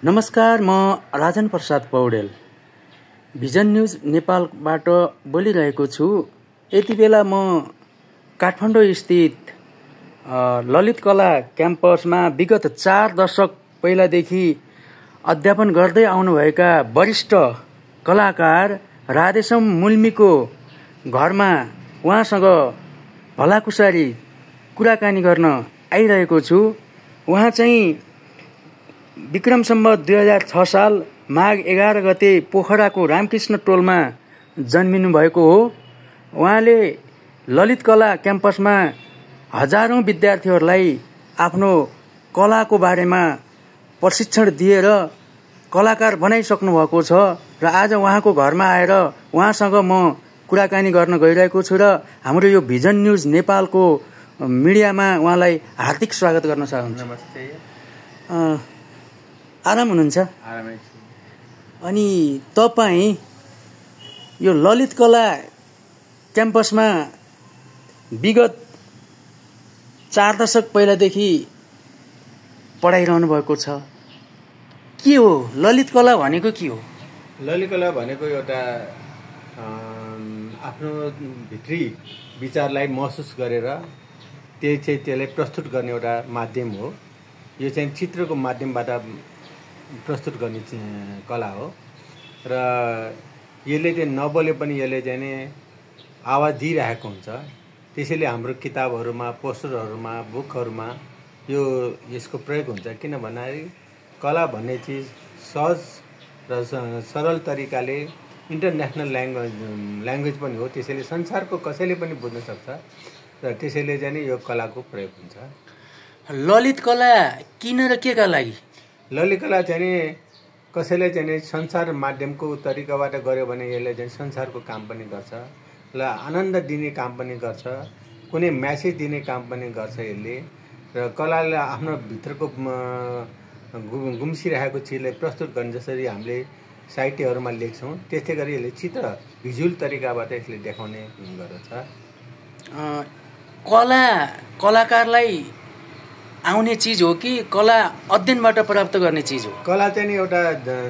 नमस्कार, म Rajan Prasad Paudel vision news नेपालबाट बोलिरहेको छु। यति बेला म काठमाडौँ स्थित ललित कला क्याम्पसमा विगत 4 दशक पहिलादेखि अध्यापन गर्दै आउनुभएका वरिष्ठ कलाकार राधेश्याम मुल्मीको घरमा उहाँसँग भलाकुसारी कुराकानी गर्न आइरहेको छु। उहाँ चाहिँ विक्रम सम्वत 2006 साल माघ 11 गते पोखराको रामकृष्ण टोलमा जन्मिनु भएको हो। उहाँले ललित कला क्याम्पसमा हजारौं विद्यार्थीहरूलाई आफ्नो कलाको बारेमा प्रशिक्षण दिएर कलाकार बनाइसक्नु भएको छ र आज उहाँको घरमा आएर उहाँसँग म कुराकानी गर्न गइरहेको छु र हाम्रो यो भिजन न्युज नेपालको मिडियामा उहाँलाई हार्दिक स्वागत गर्न चाहन्छु। नमस्ते। आराम हुनुहुन्छ? आरामै छु। अनि तपाईँ यो ललित कला क्याम्पसमा विगत 4 दशक पहिलादेखि पढाइरहनु भएको छ। के हो ललित कला भनेको? के हो ललित कला भनेको? एउटा आफ्नो भित्री विचारलाई महसुस गरेर त्यसलाई प्रस्तुत गर्ने एउटा माध्यम हो। यो चाहिँ चित्रको माध्यमबाट प्रस्तुत गर्ने कला हो र यसले चाहिँ नबोले पनि यसले चाहिँ नि आवाज दिइरहेको हुन्छ। त्यसैले हाम्रो किताबहरूमा, पोस्टरहरूमा, बुकहरूमा यसको प्रयोग हुन्छ। किन भन्दाखेरि कला भन्ने चिज सहज र सरल तरिकाले इन्टरनेसनल ल्याङ्ग्वेज पनि हो। त्यसैले संसारको कसैले पनि बुझ्न सक्छ र त्यसैले चाहिँ नि यो कलाको प्रयोग हुन्छ। ललित कला किन र केका लागि? ललित कला चाहिँ नि कसैले चाहिँ नि संसार माध्यमको तरिकाबाट गर्यो भने यसले चाहिँ संसारको काम पनि गर्छ, ल आनन्द दिने काम पनि गर्छ, कुनै म्यासेज दिने काम पनि गर्छ यसले। र कलाले आफ्नो भित्रको गुम्सिरहेको चिजलाई प्रस्तुत गर्ने, जसरी हामीले साहित्यहरूमा लेख्छौँ त्यस्तै गरी यसले चित्र भिजुअल तरिकाबाट यसले देखाउने गर्दछ। कला कलाकारलाई आउने चिज हो कि कला अध्ययनबाट प्राप्त गर्ने चिज हो? कला चाहिँ नि एउटा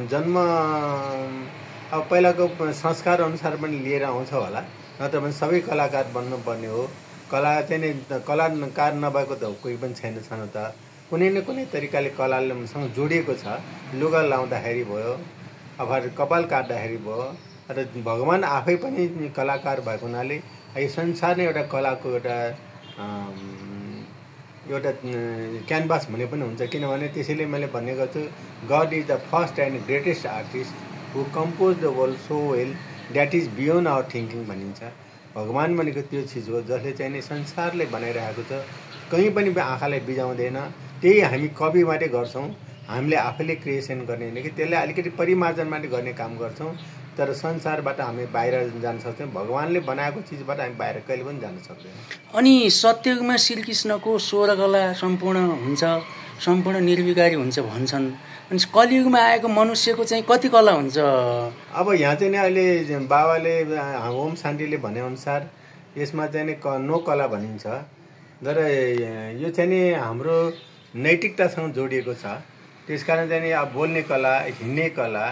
जन्म अब पहिलाको संस्कार अनुसार पनि लिएर आउँछ होला, नत्र भने सबै कलाकार बन्नुपर्ने हो। कला चाहिँ नि कलाकार नभएको त कोही पनि छैन छन त। कुनै न कुनै तरिकाले कलासँग जोडिएको छ। लुगा लाउँदाखेरि भयो, अथवा कपाल काट्दाखेरि भयो, र भगवान् आफै पनि कलाकार भएको हुनाले यो संसार नै एउटा कलाको एउटा क्यानभास भने पनि हुन्छ। किनभने त्यसैले मैले भन्ने गर्छु, God is the first and greatest artist who compose the world so well that is beyond our thinking भनिन्छ। भगवान् भनेको त्यो चिज हो जसले चाहिँ नि संसारले बनाइरहेको छ, कहीँ पनि आँखालाई बिजाउँदैन। त्यही हामी कविबाटै गर्छौँ, हामीले आफैले क्रिएसन गर्ने होइन कि त्यसलाई अलिकति परिमार्जनबाट गर्ने काम गर्छौँ। तर संसारबाट हामी बाहिर जान सक्छौँ। भगवान्ले बनाएको चिजबाट हामी बाहिर कहिले पनि जान सक्दैनौँ। अनि सत्ययुगमा श्रीकृष्णको 16 कला सम्पूर्ण हुन्छ, सम्पूर्ण निर्विकारी हुन्छ भन्छन्। अनि कलियुगमा आएको मनुष्यको चाहिँ कति कला हुन्छ? अब यहाँ चाहिँ नि अहिले बाबाले ओम शान्तिले भनेअनुसार यसमा चाहिँ नि नो कला भनिन्छ। तर यो चाहिँ नि हाम्रो नैतिकतासँग जोडिएको छ। त्यसकारण चाहिँ नि अब बोल्ने कला, हिँड्ने कला,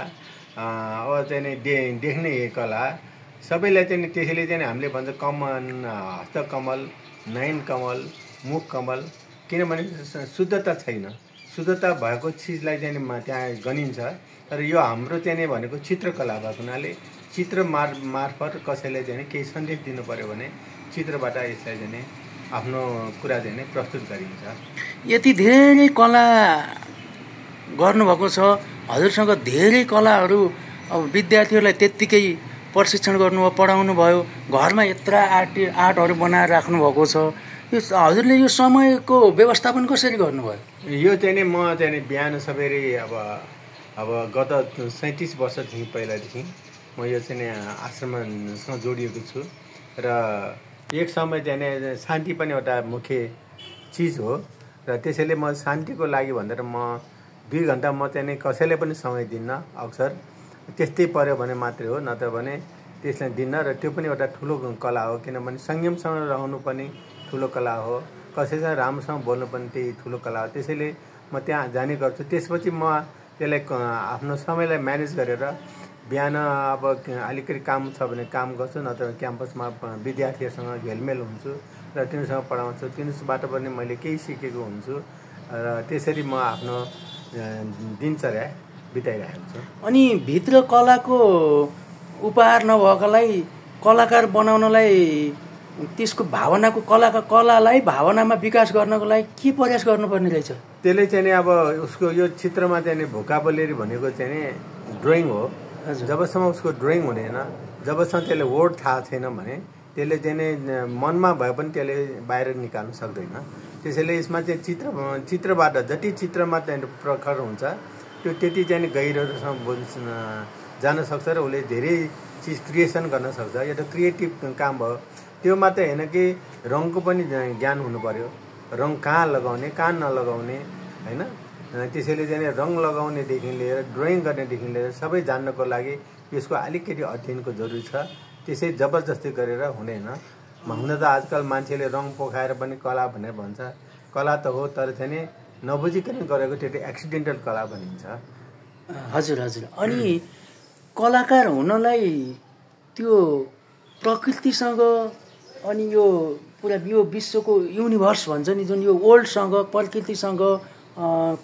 अब चाहिँ नि देख्ने कला सबैलाई चाहिँ नि त्यसैले चाहिँ हामीले भन्छ हस्तकमल, नयन कमल, मुख कमल। किनभने शुद्धता छैन। शुद्धता भएको चिजलाई चाहिँ नि त्यहाँ गनिन्छ। तर यो हाम्रो चाहिँ नि भनेको चित्रकला भएको हुनाले चित्र मार्फत कसैलाई चाहिँ केही सन्देश दिनु पर्यो भने चित्रबाट यसलाई चाहिँ नि आफ्नो कुरा चाहिँ नि प्रस्तुत गरिन्छ। यति धेरै कला गर्नुभएको छ, हजुरसँग धेरै कलाहरू, अब विद्यार्थीहरूलाई त्यत्तिकै प्रशिक्षण गर्नुभयो, पढाउनु भयो, घरमा यत्रा आर्टहरू बनाएर राख्नुभएको छ। यो हजुरले यो समयको व्यवस्थापन कसरी गर्नुभयो? यो चाहिँ नि म चाहिँ नि बिहान सबेरै अब गत 37 वर्षदेखि पहिलादेखि म यो चाहिँ नि आश्रमसँग जोडिएको छु। र एक समय चाहिँ नि शान्ति पनि एउटा मुख्य चिज हो र त्यसैले म शान्तिको लागि भनेर म 2 घन्टा म चाहिँ नि कसैले पनि समय दिन्न। अक्सर त्यस्तै पर्यो भने मात्रै हो, नत्र भने त्यसलाई दिन्न। र त्यो पनि एउटा ठुलो कला हो। किनभने संयमसँग रहनु पनि ठुलो कला हो, कसैसँग राम्रोसँग बोल्नु पनि त्यही ठुलो कला हो। त्यसैले म त्यहाँ जाने गर्छु। त्यसपछि म त्यसलाई आफ्नो समयलाई म्यानेज गरेर बिहान अब अलिकति काम छ भने काम गर्छु, नत्र क्याम्पसमा विद्यार्थीहरूसँग झेलमेल हुन्छु र तिनीहरूसँग पढाउँछु। तिनीहरूबाट पनि मैले केही सिकेको हुन्छु र त्यसरी म आफ्नो दिनचर्या बिताइरहेको छु। अनि भित्र कलाको उपहार नभएकोलाई कलाकार बनाउनलाई त्यसको भावनाको कलालाई भावनामा विकास गर्नको लागि के प्रयास गर्नुपर्ने रहेछ? त्यसले चाहिँ नि अब उसको यो चित्रमा चाहिँ नि भोकाबुलरी भनेको चाहिँ नि ड्रइङ हो। जबसम्म उसको ड्रइङ हुँदैन, जबसम्म त्यसले वर्ड थाहा छैन भने त्यसले चाहिँ नि मनमा भए पनि त्यसले बाहिर निकाल्न सक्दैन। त्यसैले यसमा चाहिँ चित्रबाट जति चित्रमा चाहिँ प्रखर हुन्छ त्यो त्यति चाहिँ नि गहिरोसम्म जान सक्छ र उसले धेरै चिज क्रिएसन गर्न सक्छ। एउटा क्रिएटिभ काम भयो। त्यो मात्रै होइन कि रङको पनि ज्ञान हुनु पर्यो, रङ कहाँ लगाउने कहाँ नलगाउने होइन। त्यसैले चाहिँ रङ लगाउनेदेखि लिएर ड्रइङ गर्नेदेखि लिएर सबै जान्नको लागि यसको अलिकति अध्ययनको जरुरी छ। त्यसै जबरजस्ती गरेर हुँदैन। हुन त आजकल मान्छेले रङ पोखाएर पनि कला भनेर भन्छ। कला त हो, तर चाहिँ नि नबुझिकन गरेको त्यो एक्सिडेन्टल कला भनिन्छ। हजुर हजुर। अनि कलाकार हुनलाई त्यो प्रकृतिसँग अनि यो पुरा यो विश्वको युनिभर्स भन्छ नि जुन यो वर्ल्डसँग प्रकृतिसँग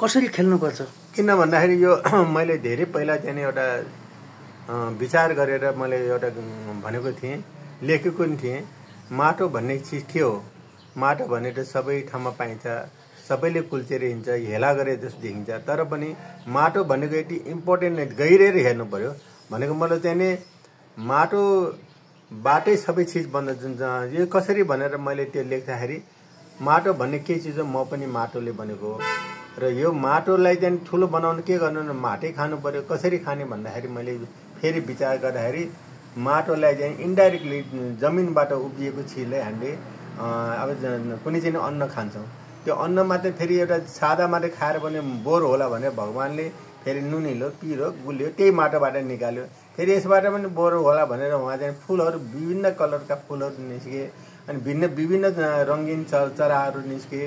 कसरी खेल्नुपर्छ? किन भन्दाखेरि यो मैले धेरै पहिला चाहिँ एउटा विचार गरेर मैले एउटा भनेको थिएँ, लेखेको पनि थिएँ। माटो भन्ने चिज के हो? माटो भने त सबै ठाउँमा पाइन्छ, सबैले कुल्चेर हिँड्छ, हेला गरे जस्तो देखिन्छ। तर पनि माटो भनेको यति इम्पोर्टेन्ट गहिरेर हेर्नु पर्यो। भनेको मतलब चाहिँ नि माटोबाटै सबै चिज बन्छ। यो कसरी भनेर मैले त्यो लेख्दाखेरि माटो भन्ने के चिज हो, म पनि माटोले बनेको हो र यो माटोलाई चाहिँ ठुलो बनाउनु के गर्नु, माटै खानु पर्यो। कसरी खाने भन्दाखेरि मैले फेरि विचार गर्दाखेरि माटोलाई चाहिँ इन्डाइरेक्टली जमिनबाट उब्जिएको चिजलाई हामीले अब कुनै चाहिँ अन्न खान्छौँ। त्यो अन्न मात्रै फेरि एउटा सादा मात्रै खाएर पनि बोर होला भनेर भगवान्ले फेरि नुनिलो पिरो गुलियो त्यही माटोबाट निकाल्यो। फेरि यसबाट पनि बोर होला भनेर उहाँ चाहिँ फुलहरू विभिन्न कलरका फुलहरू निस्के, अनि विभिन्न रङ्गिन चराहरू निस्के,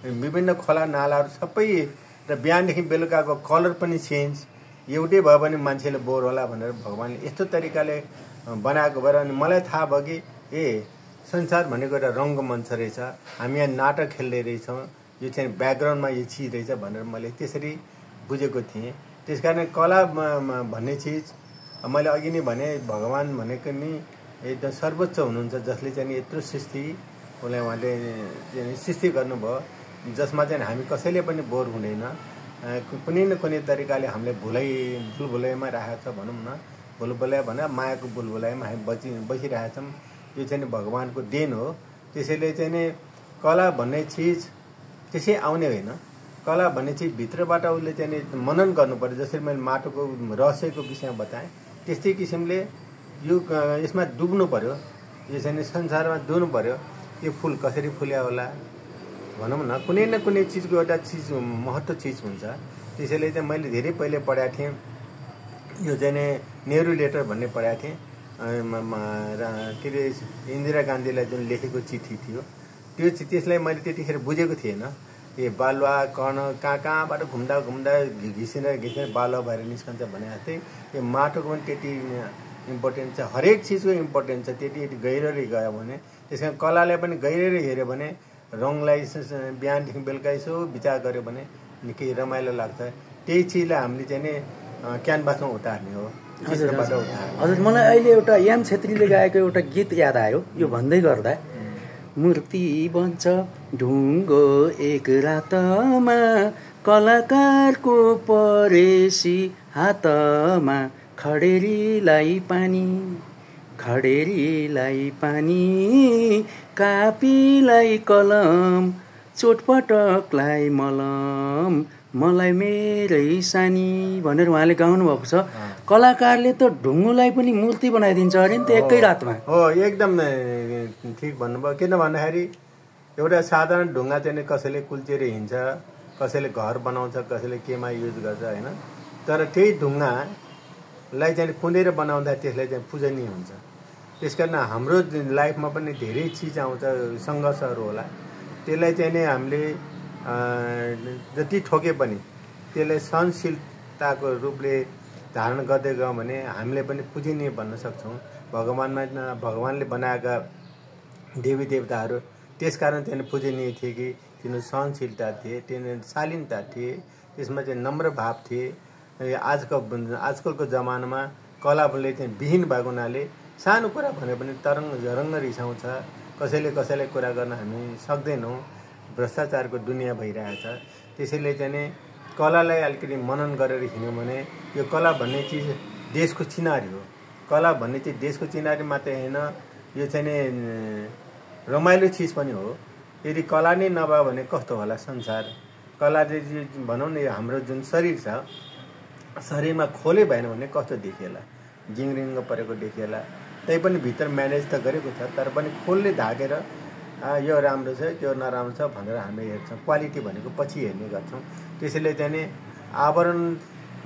विभिन्न खोला नालाहरू सबै र बिहानदेखि बेलुकाको कलर पनि चेन्ज। एउटै भयो भने मान्छेले बोर होला भनेर भगवान्ले यस्तो तरिकाले बनाएको भएर अनि मलाई थाहा भयो कि संसार भनेको एउटा रङ्गमञ्च रहेछ, हामी यहाँ नाटक खेल्दै रहेछौँ, यो चाहिँ ब्याकग्राउन्डमा यो चिज रहेछ भनेर मैले त्यसरी बुझेको थिएँ। त्यसकारण कला भन्ने चिज मैले अघि नै भने भगवान् भनेको नि एकदम सर्वोच्च हुनुहुन्छ, जसले चाहिँ यत्रो सृष्टि उसलाई उहाँले सृष्टि गर्नुभयो, जसमा चाहिँ हामी कसैले पनि बोर हुँदैन। कुनै न कुनै तरिकाले हामीले भुलभुलैयामा राखेको छ भनौँ न, भुलभुलैया भने मायाको भुलभुलैयामा हामी बसिरहेका छौँ। यो चाहिँ भगवान्को देन हो। त्यसैले चाहिँ नि कला भन्ने चिज त्यसै आउने होइन। कला भन्ने चिज भित्रबाट उसले चाहिँ नि मनन गर्नु पर्यो। जसरी मैले माटोको रहस्यको विषयमा बताएँ, त्यस्तै किसिमले यो यसमा डुब्नु पर्यो। यो चाहिँ नि संसारमा डुब्नु पर्यो। यो फुल कसरी फुल्या होला भनौँ न, कुनै न कुनै चिजको एउटा चिज महत्त्व चिज हुन्छ। त्यसैले चाहिँ मैले धेरै पहिले पढाएको थिएँ, यो चाहिँ नि नेहरू लेटर भन्ने पढाएको थिएँ। के अरे इन्दिरा गान्धीलाई जुन लेखेको चिठी थियो त्यो त्यसलाई मैले त्यतिखेर बुझेको थिएन। बालुवा कर्ण कहाँबाट घुम्दा घिसेर बालुवा भएर निस्कन्छ भने जस्तै यो माटोको पनि त्यति इम्पोर्टेन्ट छ। हरेक चिजको इम्पोर्टेन्ट छ। त्यति गहिरो गयो भने त्यस कारण कलालाई पनि गहिरो हेऱ्यो भने, रङलाई बिहानदेखि बेलुका यसो विचार गऱ्यो भने निकै रमाइलो लाग्छ। त्यही चिजलाई हामीले चाहिँ नि क्यानभासमा उतार्ने हो। हजुर, मलाई अहिले एउटा याम छेत्रीले गाएको एउटा गीत याद आयो। यो भन्दै गर्दा मूर्ति बन्छ ढुङ्गो एक रातमा, कलाकारको परेसी हातमा, खडेरीलाई पानी, कापीलाई कलम, चोटपटकलाई मलम, मलाई मेरै सानी भनेर उहाँले गाउनु भएको छ। कलाकारले त ढुङ्गोलाई पनि मूर्ति बनाइदिन्छ अरे नि त एकै रातमा। हो, एकदम ठिक भन्नुभयो। किन भन्दाखेरि एउटा साधारण ढुङ्गा चाहिँ कसैले कुल्चेर हिँड्छ, कसैले घर बनाउँछ, कसैले केमा युज गर्छ होइन। तर त्यही ढुङ्गालाई चाहिँ कुँदेर बनाउँदा त्यसलाई चाहिँ पूजनीय हुन्छ। त्यस कारण हाम्रो लाइफमा पनि धेरै चिज आउँछ, सङ्घर्षहरू होला। त्यसलाई चाहिँ नि हामीले जति ठोके पनि त्यसलाई सहनशीलता देवताको रूपले धारण गर्दै गयौँ भने हामीले पनि पूजनीय बन्न सक्छौँ। भगवानले बनाएका देवी देवताहरू त्यसकारण त्यहाँदेखि पूजनीय थिए कि तिनीहरू सहनशीलता थिए, तिनीहरू शालीनता थिए, त्यसमा चाहिँ नम्र भाव थिए। आजकलको जमानामा कलाले चाहिँ विहीन भएको हुनाले सानो कुरा भने पनि झरङ्ग रिसाउँछ। कसैलाई कुरा गर्न हामी सक्दैनौँ। भ्रष्टाचारको दुनियाँ भइरहेछ। त्यसैले चाहिँ कलालाई अलिकति मनन गरेर हिँड्यौँ भने यो कला भन्ने चिज देशको चिनारी हो। कला भन्ने चाहिँ देशको चिनारी मात्रै होइन, यो चाहिँ रमाइलो चिज पनि हो। यदि कला नै नभयो भने कस्तो होला संसार। कला चाहिँ भनौँ न हाम्रो जुन शरीर छ, शरीरमा खोले भएन भने कस्तो देखिएला, जिङरिङ्ग परेको देखिएला। तैपनि भित्र म्यानेज त गरेको छ, तर पनि खोलले ढाकेर यो राम्रो छ त्यो नराम्रो छ भनेर हामी हेर्छौँ। क्वालिटी भनेको पछि हेर्ने गर्छौँ। त्यसैले चाहिँ आवरण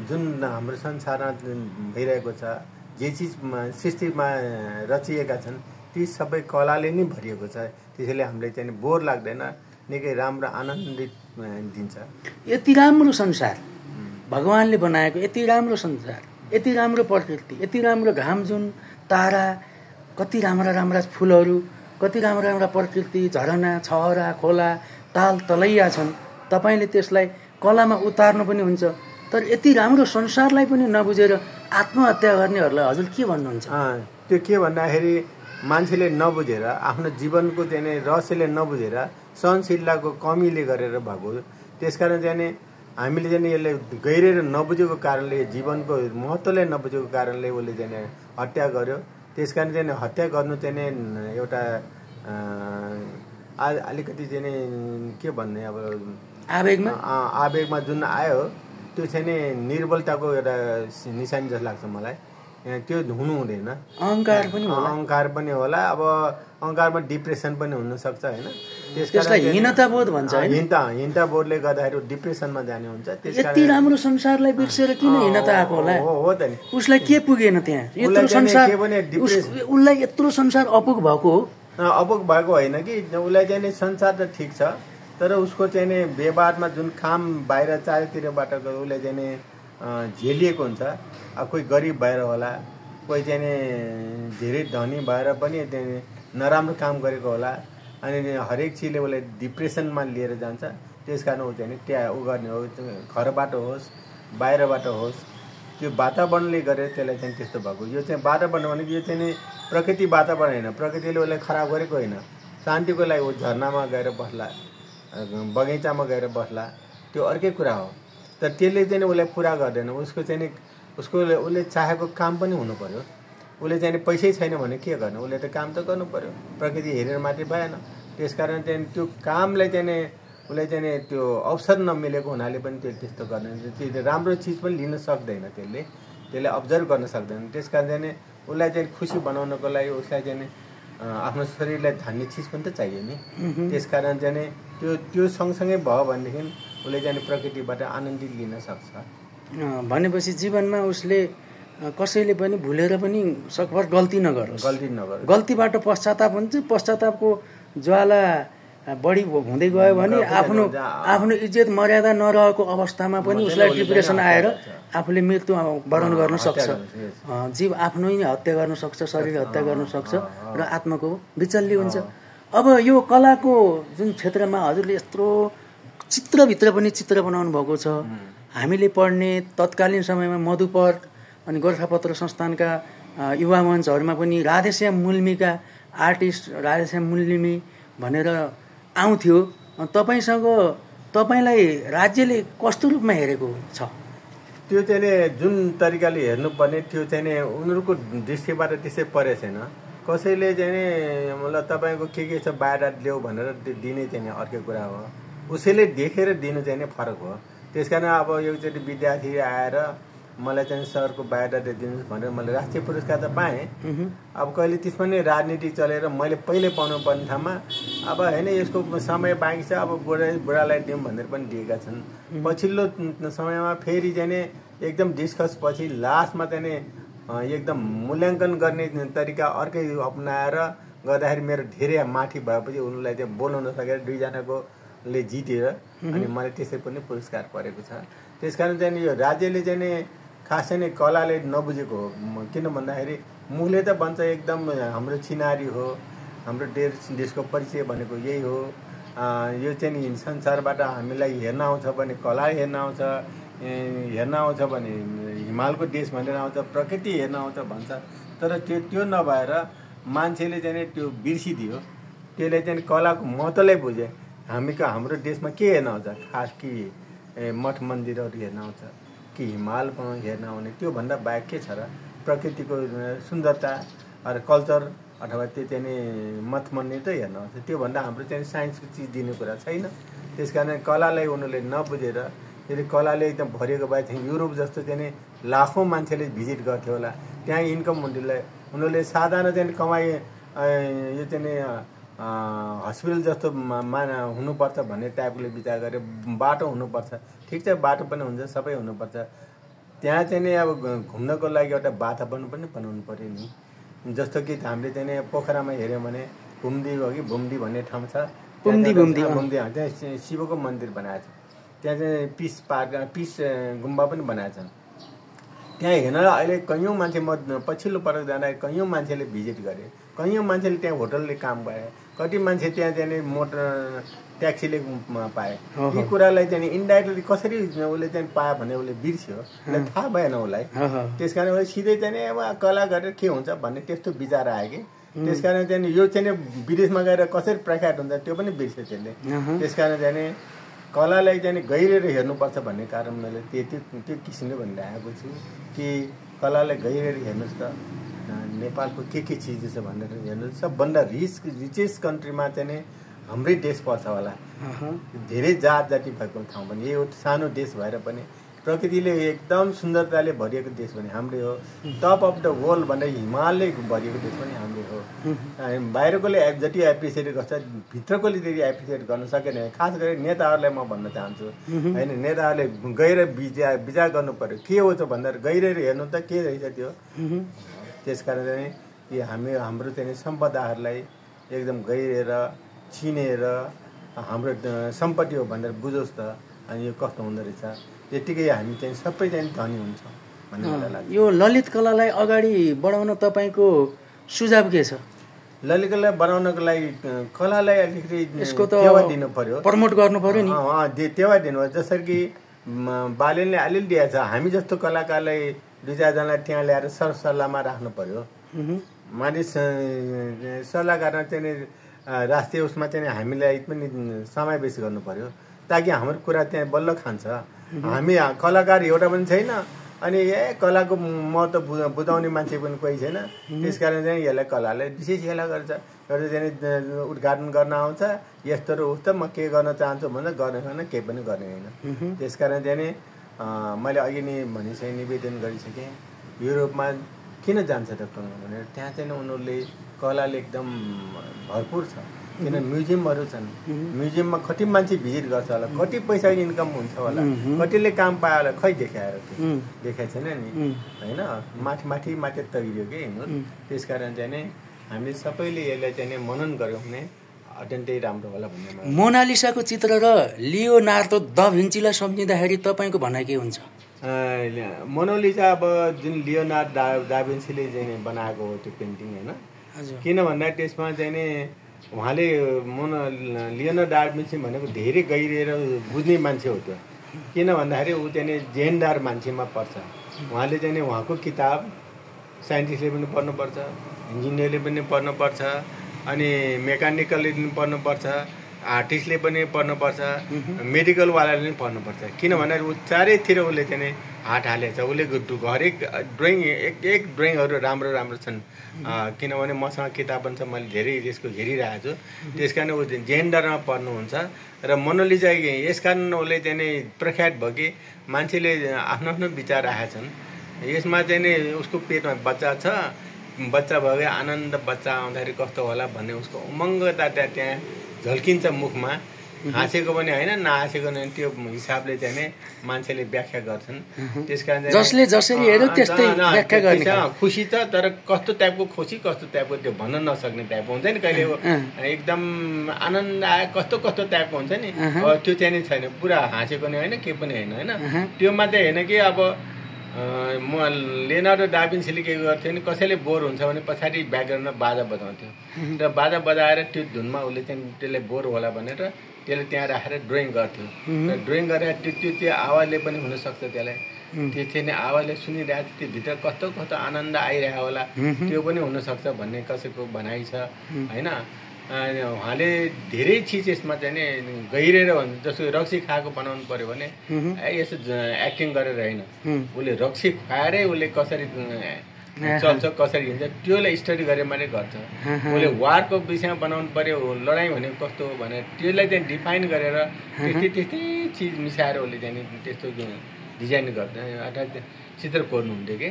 जुन हाम्रो संसारमा भइरहेको छ, जे चिज सृष्टिमा रचिएका छन् ती सबै कलाले नै भरिएको छ। त्यसैले हामीले चाहिँ बोर लाग्दैन, निकै राम्रो आनन्दित दिन्छ। यति राम्रो संसार भगवानले बनाएको, यति राम्रो संसार, यति राम्रो प्रकृति, यति राम्रो घाम जुन तारा, कति राम्रा राम्रा फुलहरू, कति राम्रा राम्रा प्रकृति, झरना, छहरा, खोला, ताल तलैया छन्। तपाईँले त्यसलाई कलामा उतार्नु पनि हुन्छ। तर यति राम्रो संसारलाई पनि नबुझेर आत्महत्या गर्नेहरूलाई हजुर के भन्नुहुन्छ? त्यो के भन्दाखेरि मान्छेले नबुझेर, आफ्नो जीवनको चाहिँ रहस्यले नबुझेर, सहनशीलताको कमीले गरेर भएको। त्यसकारण चाहिँ हामीले चाहिँ यसले गहिरेर नबुझेको कारणले, जीवनको महत्त्वलाई नबुझेको कारणले उसले चाहिँ हत्या गर्यो। त्यसकारण चाहिँ हत्या गर्नु चाहिँ एउटा अलिकति चाहिँ के भन्ने, अब आवेगमा जुन आयो त्यो चाहिँ निर्बलताको एउटा निशानी जस्तो लाग्छ मलाई। त्यो हुनु हुँदैन। अहङ्कार पनि होला। अब अहङ्कारमा डिप्रेसन पनि हुनसक्छ होइन। त्यसलाई हीनता बोध भन्छ। हीनता बोधले गर्दाखेरि डिप्रेसनमा जाने हुन्छ। यति राम्रो संसारलाई बिर्सेर किन हीनता आएको होला? हो त नि, उसलाई के पुगेन त्यहाँ? उसलाई यत्रो संसार अपुग भएको हो? अपुग भएको होइन कि उसलाई चाहिँ संसार त ठिक छ, तर उसको चाहिँ व्यवहारमा जुन काम बाहिर चारैतिरबाट उसले चाहिँ झेलिएको हुन्छ। अब कोही गरिब भएर होला, कोही चाहिँ धेरै धनी भएर पनि त्यहाँ नराम्रो काम गरेको होला, अनि हरेक चिजले उसलाई डिप्रेसनमा लिएर जान्छ। त्यस कारण ऊ चाहिँ त्यहाँ ऊ गर्ने हो, घरबाट होस् बाहिरबाट होस्, त्यो वातावरणले गरेर त्यसलाई चाहिँ त्यस्तो भएको। यो चाहिँ वातावरण भनेको यो चाहिँ प्रकृति वातावरण होइन, प्रकृतिले उसलाई खराब गरेको होइन। शान्तिको लागि ऊ झरनामा गएर बस्ला, बगैँचामा गएर बस्ला, त्यो अर्कै कुरा हो। तर त्यसले चाहिँ उसलाई पुरा गर्दैन। उसले चाहेको काम पनि हुनु पर्यो। उसले चाहिँ पैसै छैन भने के गर्ने? उसले त काम त गर्नु पर्यो। प्रकृति हेरेर मात्रै भएन। त्यसकारण चाहिँ त्यो कामलाई चाहिँ उसले चाहिँ त्यो अवसर नमिलेको हुनाले पनि त्यो त्यस्तो गर्दैन। त्यो राम्रो चिज पनि लिन सक्दैन, त्यसले अब्जर्भ गर्न सक्दैन। त्यसकारण चाहिँ उसलाई चाहिँ खुसी बनाउनको लागि उसलाई चाहिँ आफ्नो शरीरलाई धान्ने चिज पनि त चाहियो नि। त्यसकारण चाहिँ त्यो सँगसँगै भयो भनेदेखि उसले चाहिँ प्रकृतिबाट आनन्दित लिन सक्छ। भनेपछि जीवनमा उसले कसैले पनि भुलेर पनि सकभर गल्ती नगरोस्। गल्तीबाट पश्चाताप हुन्छ। पश्चातापको ज्वाला बढी हुँदै गयो भने आफ्नो इज्जत मर्यादा नरहेको अवस्थामा पनि उसलाई डिप्रेसन आएर आफूले मृत्यु वरण गर्न सक्छ। जीव आफ्नो हत्या गर्न सक्छ, शरीर हत्या गर्न सक्छ र आत्माको विचल्य हुन्छ। अब यो कलाको जुन क्षेत्रमा हजुरले यत्रो चित्रभित्र पनि चित्र बनाउनु भएको छ। हामीले पढ्ने तत्कालीन समयमा मधुपर अनि गोर्खापत्र संस्थानका युवा मञ्चहरूमा पनि राधेश्याम मुल्मीका आर्टिस्ट राधेश्याम मुल्मी भनेर आउँथ्यो। तपाईँलाई राज्यले कस्तो रूपमा हेरेको छ? त्यो चाहिँ जुन तरिकाले हेर्नुपर्ने त्यो चाहिँ उनीहरूको दृष्टिबाट त्यसै परेको छैन। कसैले चाहिँ मतलब तपाईँको के छ बायोडाटा ल्याऊ भनेर दिने चाहिँ अर्कै कुरा हो। उसैले देखेर दिनु चाहिँ फरक हो। त्यसकारण अब एकचोटि विद्यार्थी आएर मलाई चाहिँ सरको बायोडाटा दिनुहोस् भनेर मैले राष्ट्रिय पुरस्कार त पाएँ। अब कहिले त्यसमा नै राजनीति चलेर मैले पहिले पाउनु पर्ने ठाउँमा अब होइन यसको समय बाँकी छ, अब बुढालाई दिउँ भनेर पनि दिएका छन्। पछिल्लो समयमा फेरि चाहिँ एकदम डिस्कस पछि लास्टमा चाहिँ एकदम मूल्याङ्कन गर्ने तरिका अर्कै अपनाएर गर्दाखेरि मेरो धेरै माथि भएपछि उनीलाई चाहिँ बोलाउन सकेर दुईजनाकोले जितेर अनि मलाई त्यसै पनि पुरस्कार परेको छ। त्यसकारण चाहिँ यो राज्यले चाहिँ नि खासै नै कलाले नबुझेको हो। किन भन्दाखेरि मुखले त भन्छ एकदम हाम्रो चिनारी हो, हाम्रो देशको परिचय भनेको यही हो। यो चाहिँ नि संसारबाट हामीलाई हेर्न आउँछ भने कला हेर्न आउँछ, हेर्न आउँछ भने हिमालको देश भनेर आउँछ, प्रकृति हेर्न आउँछ भन्छ। तर त्यो नभएर मान्छेले चाहिँ त्यो बिर्सिदियो। त्यसले चाहिँ कलाको महत्त्वलाई बुझे। हाम्रो देशमा के हेर्न आउँछ, खास कि मठ मन्दिरहरू हेर्न आउँछ कि हिमाल हेर्न आउने, त्योभन्दा बाहेक के छ र? प्रकृतिको सुन्दरता र कल्चर अथवा त्यो चाहिँ नि मठ मन्दिर त हेर्न आउँछ। त्योभन्दा हाम्रो चाहिँ साइन्सको चिज दिने कुरा छैन। त्यस कारण कलालाई उनीहरूले नबुझेर यदि कलाले एकदम भरिएको भए चाहिँ युरोप जस्तो चाहिँ नि लाखौँ मान्छेले भिजिट गर्थ्यो होला। त्यहाँ इन्कम उनीहरूले साधारण चाहिँ कमाइ यो चाहिँ नि हस्पिटल जस्तो हुनुपर्छ भन्ने टाइपले विचार गरे। बाटो हुनुपर्छ, ठिक छ, बाटो पनि हुन्छ, सबै हुनुपर्छ। त्यहाँ चाहिँ नि अब घुम्नको लागि एउटा वातावरण पनि बनाउनु पऱ्यो नि। जस्तो कि हामीले चाहिँ नि पोखरामा हेऱ्यौँ भने भुम्दी हो कि भुम्दी भन्ने ठाउँ छ, भुम्दी त्यहाँ शिवको मन्दिर बनाएको छ। त्यहाँ चाहिँ पिस गुम्बा पनि बनाएको छ। त्यहाँ हेर्न अहिले कैयौँ मान्छे, म पछिल्लो पटक जाँदा कैयौँ मान्छेले भिजिट गरे, कैयौँ मान्छेले त्यहाँ होटलले काम पाए, कति मान्छे त्यहाँ चाहिँ मोटर ट्याक्सीले पाए। यी कुरालाई चाहिँ इन्डाइरेक्टली कसरी उसले चाहिँ पायो भने उसले बिर्स्यो, उसलाई थाहा भएन उसलाई। त्यस कारण उसले सिधै चाहिँ अब कला गरेर के हुन्छ भन्ने त्यस्तो विचार आयो कि। त्यस कारण चाहिँ यो चाहिँ विदेशमा गएर कसरी प्रख्यात हुन्छ त्यो पनि बिर्स्यो त्यसले। त्यस कारण चाहिँ कलालाई चाहिँ गहिरेर हेर्नुपर्छ भन्ने कारण मैले त्यो किसिमले भनिरहेको छु कि कलालाई गहिरेर हेर्नुहोस् त, नेपालको के चिज छ भनेर हेर्नुहोस्। सबभन्दा रिचेस्ट कन्ट्रीमा चाहिँ हाम्रै देश पर्छ होला। धेरै जाति भएको ठाउँ पनि यो सानो देश भएर पनि प्रकृतिले एकदम सुन्दरताले भरिएको देश पनि हाम्रै हो। टप अफ द वर्ल्ड भनेर हिमालले भरिएको देश पनि हाम्रै हो। बाहिरकोले जति एप्रिसिएट गर्छ, भित्रकोले त्यति एप्रिसिएट गर्न सकेन। खास गरी नेताहरूलाई म भन्न चाहन्छु, होइन, नेताहरूले गएर विचार गर्नु पर्यो के हो त भन्दा गहिरेर हेर्नु त के रहेछ त्यो। त्यस कारण चाहिँ हाम्रो चाहिँ सम्पदाहरूलाई एकदम गहिरेर चिनेर हाम्रो सम्पत्ति हो भनेर बुझोस् त। अनि यो कस्तो हुँदो रहेछ, त्यतिकै हामी चाहिँ सबै चाहिँ धनी हुन्छौँ भन्ने मलाई लाग्छ। यो ललित कलालाई अगाडि बढाउन तपाईँको सुझाव के छ? ललित कला बनाउनको लागि कलालाई अलिकति यसको त टेवा दिनु पर्यो, प्रमोट गर्नु पर्यो नि। टेवा दिनु पर्यो। जसरी कि बालेनले अलिअलि दिएको छ, हामी जस्तो कलाकारलाई दुई चारजनालाई त्यहाँ ल्याएर सरसल्लाहमा राख्नु पर्यो। मानिस सल्लाहकार चाहिँ राष्ट्रिय उसमा चाहिँ हामीलाई पनि समावेश गर्नु पर्यो ताकि हाम्रो कुरा त्यहाँ बल्ल खान्छ। हामी कलाकार एउटा पनि छैन, अनि कलाको महत्त्व बुझाउने मान्छे पनि कोही छैन। त्यस कारण चाहिँ यसलाई कलालाई विशेष हेला गर्छ, एउटा चाहिँ उद्घाटन गर्न आउँछ, यस्तो र उस्तो म के गर्न चाहन्छु भन्दा गर्ने छैन, केही पनि गर्ने होइन। त्यस कारण चाहिँ मैले अघि नै भनिसकेँ, निवेदन गरिसकेँ, युरोपमा किन जान्छ त भनेर। त्यहाँ चाहिँ उनीहरूले कलाले एकदम भरपुर छ, किन म्युजियमहरू छन्। म्युजियममा कति मान्छे भिजिट गर्छ होला, कति पैसा इन्कम हुन्छ होला, कतिले काम पायो होला, खै देखाएर देखाएको छैन नि, होइन। माथि तगियो कि हिँड्नु। त्यस कारण चाहिँ हामी सबैले यसलाई चाहिँ मनन गऱ्यौँ भने अत्यन्तै राम्रो होला भन्ने। मोनालिसाको चित्र र लियोनार्दो दा भिन्चीलाई सम्झिँदाखेरि तपाईँको भनाइ के हुन्छ? मोनालिसा अब जुन लियोनार्दो दा भिन्चीले चाहिँ बनाएको हो त्यो पेन्टिङ, होइन। किन भन्दा त्यसमा चाहिँ नि उहाँले लियोनार्दो दा भिन्ची भनेको धेरै गहिरेर बुझ्ने मान्छे हो त्यो। किन भन्दाखेरि ऊ चाहिँ जेनदार मान्छेमा पर्छ। उहाँले चाहिँ उहाँको किताब साइन्टिस्टले पनि पढ्नुपर्छ, इन्जिनियरले पनि पढ्नुपर्छ, अनि मेकानिकलले पनि पढ्नुपर्छ, आर्टिस्टले पनि पढ्नुपर्छ, मेडिकलवालाले पनि पढ्नुपर्छ। किन भन्दाखेरि ऊ चारैतिर उसले चाहिँ हात हालेको छ। उसले हरेक ड्रइङ एक ड्रइङहरू राम्रो छन्। किनभने मसँग किताब पनि छ, मैले धेरै त्यसको हेरिरहेको छु। त्यस कारण ऊ जेन्डरमा पढ्नुहुन्छ र मोनालिसा यस कारण उसले चाहिँ प्रख्यात भयो कि मान्छेले आफ्नो आफ्नो विचार राखेका छन्। यसमा चाहिँ उसको पेटमा बच्चा छ, बच्चा भयो आनन्द, बच्चा आउँदाखेरि कस्तो होला भन्ने उसको उमङ्गता त्यहाँ झल्किन्छ मुखमा। हाँसेको पनि होइन नहाँसेको पनि त्यो हिसाबले चाहिँ नि मान्छेले व्याख्या गर्छन्। त्यसकारण जसले जसरी हेर्यो त्यस्तै व्याख्या गर्ने खुसी छ, तर कस्तो टाइपको खुसी कस्तो टाइपको त्यो भन्न नसक्ने टाइपको हुन्छ नि। कहिले एकदम आनन्द आयो कस्तो कस्तो टाइपको हुन्छ नि, त्यो चाहिँ नि छैन। पुरा हाँसेको नि होइन के पनि होइन होइन। त्यो मात्रै होइन कि अब म लियोनार्डो डा भिन्सीले के गर्थ्यो भने कसैले बोर हुन्छ भने पछाडि ब्याकग्राउन्डमा बाजा बजाउँथ्यो र बाजा बजाएर त्यो धुनमा उसले चाहिँ त्यसले बोर होला भनेर त्यसले त्यहाँ राखेर ड्रइङ गर्थ्यो। र ड्रइङ गरेर त्यो आवाजले पनि हुनसक्छ त्यसलाई, त्यो चाहिँ नि आवाजले सुनिरहेको त्यो भित्र कस्तो कस्तो आनन्द आइरहेको होला त्यो पनि हुनसक्छ भन्ने कसैको भनाइ छ होइन। उहाँले धेरै चिज यसमा चाहिँ नि गहिरेर भन्छ। जस्तो रक्सी खाएको बनाउनु पर्यो भने यसो एक्टिङ गरेर होइन, उसले रक्सी खुवाएरै उसले कसरी चल्छ कसरी हिँड्छ त्योलाई स्टडी गरेर मात्रै गर्छ। उसले वारको विषयमा बनाउनु पर्यो, लडाइँ भनेको कस्तो हो भनेर त्यसलाई चाहिँ डिफाइन गरेर त्यस्तै चिज मिसाएर उसले चाहिँ त्यस्तो डिजाइन गर्छ अर्थात् चित्र कोर्नुहुन्थ्यो कि।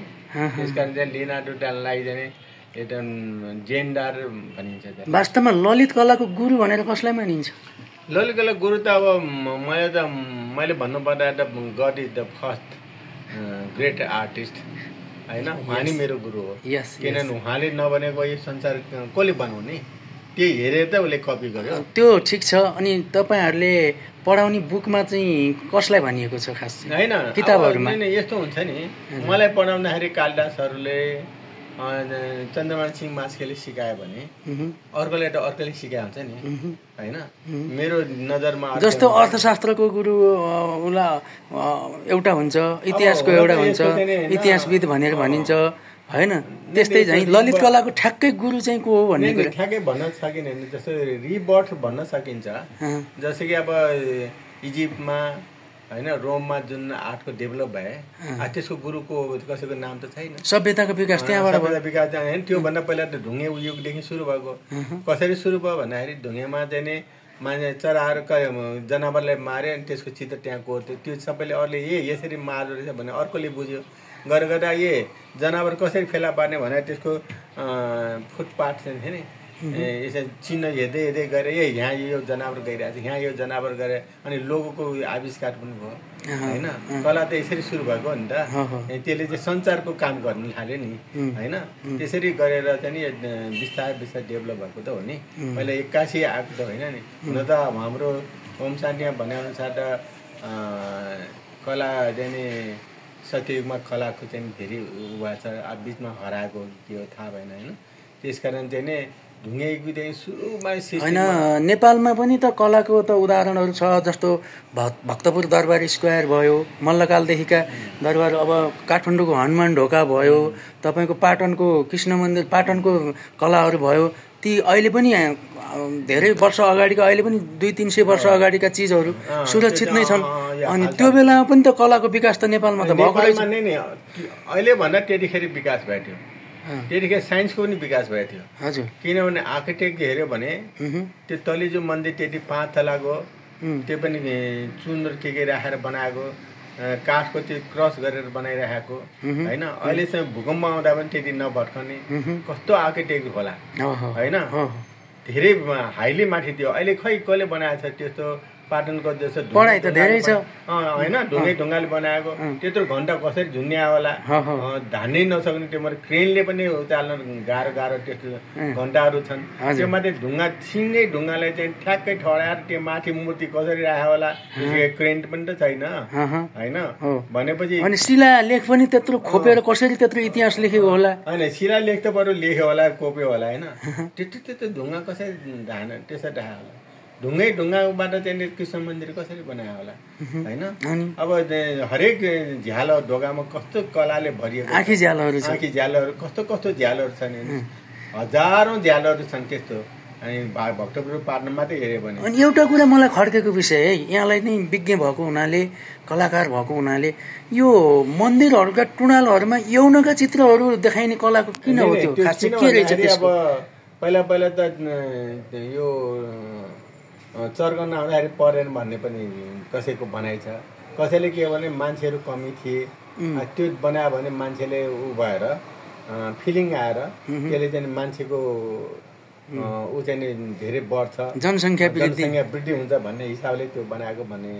त्यस कारण चाहिँ लियोनार्डो डालाई चाहिँ एउटा जेन्डर भनिन्छ। वास्तवमा ललित कलाको गुरु भनेर कसलाई मानिन्छ? ललित कला गुरु त अब मैले भन्नुपर्दा त God is the first great artist होइन। उहाँ नै मेरो गुरु हो, किनभने उहाँले नबनेको यो संसार कसले बनाउने, त्यही हेरेर त उसले कपी गर्यो। त्यो ठिक छ। अनि तपाईँहरूले पढाउने बुकमा चाहिँ कसलाई भनिएको छ खास होइन? किताबहरूमा यस्तो हुन्छ नि, मलाई पढाउँदाखेरि कालिदासहरूले चन्द्रमान सिंह मास्केले सिकायो भने अर्कोले त अर्कोले सिकायो हुन्छ नि होइन। मेरो नजरमा जस्तो अर्थशास्त्रको गुरु उसलाई एउटा हुन्छ, इतिहासको एउटा हुन्छ, इतिहासविद भनेर भनिन्छ होइन। त्यस्तै चाहिँ ललित कलाको ठ्याक्कै गुरु चाहिँ को हो भन्ने कुरा ठ्याक्कै भन्न सकिँदैन। जस्तो रिबर्थ भन्न सकिन्छ। जस्तो कि अब इजिप्टमा होइन रोममा जुन आर्टको डेभलप भए त्यसको गुरुको कसैको नाम त छैन। सभ्यताको विकास त्यहाँबाट विकास होइन। त्योभन्दा पहिला त ढुङ्गे युगदेखि सुरु भएको। कसरी सुरु भयो भन्दाखेरि ढुङ्गेमा चाहिँ नि मान्छे चराहरू जनावरलाई माऱ्यो अनि त्यसको चित्र त्यहाँ कोर्थ्यो। त्यो सबैले अरूले यसरी मार्दो रहेछ भने अर्कोले बुझ्यो गरेर गर्दा जनावर कसरी फेला पार्ने भनेर त्यसको फुटपाथ चाहिँ थियो नि, यसरी चिन्ह हेर्दै हेर्दै गएर यहाँ यो जनावर गइरहेको छ, यहाँ यो जनावर गरे अनि लोगोको आविष्कार पनि भयो होइन। कला त यसरी सुरु भएको हो नि त। त्यसले चाहिँ संचारको काम गर्नु थाल्यो नि होइन। त्यसरी गरेर चाहिँ बिस्तारै बिस्तारै डेभलप भएको त हो नि। पहिला 81 आएको त होइन नि। हुन त हाम्रो ओम शान्तिमा भनेअनुसार त कला चाहिँ नि सत्ययुगमा कलाको चाहिँ धेरै उ भएको छ, अब बिचमा हराएको के हो थाहा भएन होइन। त्यसकारण चाहिँ नि होइन नेपालमा पनि त कलाको त उदाहरणहरू छ। जस्तो भक्तपुर दरबार स्क्वायर भयो, मल्लकालदेखिका दरबार, अब काठमाडौँको हनुमान ढोका भयो, तपाईँको पाटनको कृष्ण मन्दिर, पाटनको कलाहरू भयो। ती अहिले पनि धेरै वर्ष अगाडिका, अहिले पनि 200-300 वर्ष अगाडिका चिजहरू सुरक्षित नै छन्। अनि त्यो बेलामा पनि त कलाको विकास त नेपालमा त भएको रहेछ। अहिले भन्दा त्यतिखेर विकास भएको थियो, त्यतिखेर साइन्सको पनि विकास भएको थियो। हजुर, किनभने आर्किटेक्ट हेऱ्यो भने त्यो तलेजु मन्दिर त्यति 5 तलाको, त्यो पनि चुन र के राखेर बनाएको, काठको त्यो क्रस गरेर बनाइराखेको होइन। अहिलेसम्म भूकम्प आउँदा पनि त्यति नभट्कने कस्तो आर्किटेक्ट होला होइन। धेरै हाइली माथि थियो। अहिले खै कसले बनाएको छ त्यस्तो पाटनको जस्तो पढाइ त धेरै छ होइन। ढुङ्गाले बनाएको त्यत्रो घन्टा कसरी झुन्ड्या होला, धान्नै नसक्ने त्यो मैले क्रेनले पनि चाल्न गाह्रो त्यस्तो घन्टाहरू छन्। त्यो माथि ढुङ्गा सिङ्गै ढुङ्गालाई चाहिँ ठ्याक्कै ठडाएर त्यो माथि मूर्ति कसरी राख्यो होला, क्रेन पनि त छैन होइन। भनेपछि अनि शिलालेख पनि त्यत्रो खोपेर कसरी त्यत्रो इतिहास लेखेको होला होइन। शिलालेख त बरु लेख्यो होला, कोप्यो होला होइन। त्यस्तो ढुङ्गा कसरी त्यसरी राख्यो होला, ढुङ्गाबाट चाहिँ कृष्ण मन्दिर कसरी बनायो होला होइन। अब हरेक झ्यालो ढोकामा कस्तो कलाले भरिएको, आँखी झ्यालहरू कस्तो कस्तो झ्यालहरू छन्, हजारौँ झ्यालहरू छन् त्यस्तो। अनि भक्तपुर पार्न मात्रै हेऱ्यो भने। अनि एउटा कुरा मलाई खड्केको विषय है, यहाँलाई नै विज्ञ भएको हुनाले, कलाकार भएको हुनाले, यो मन्दिरहरूका टुँडालहरूमा यौनका चित्रहरू देखाइने कलाको किन हो त्यो? खास चाहिँ के रहेछ त्यसको? अब पहिला त यो चर्कन आउँदाखेरि परेन भन्ने पनि कसैको भनाइ छ। कसैले के भने मान्छेहरू कमी थिए, त्यो बनायो भने मान्छेले उ भएर फिलिङ आएर त्यसले चाहिँ मान्छेको ऊ चाहिँ नि धेरै बढ्छ, जनसङ्ख्या वृद्धि हुन्छ भन्ने हिसाबले त्यो बनाएको भन्ने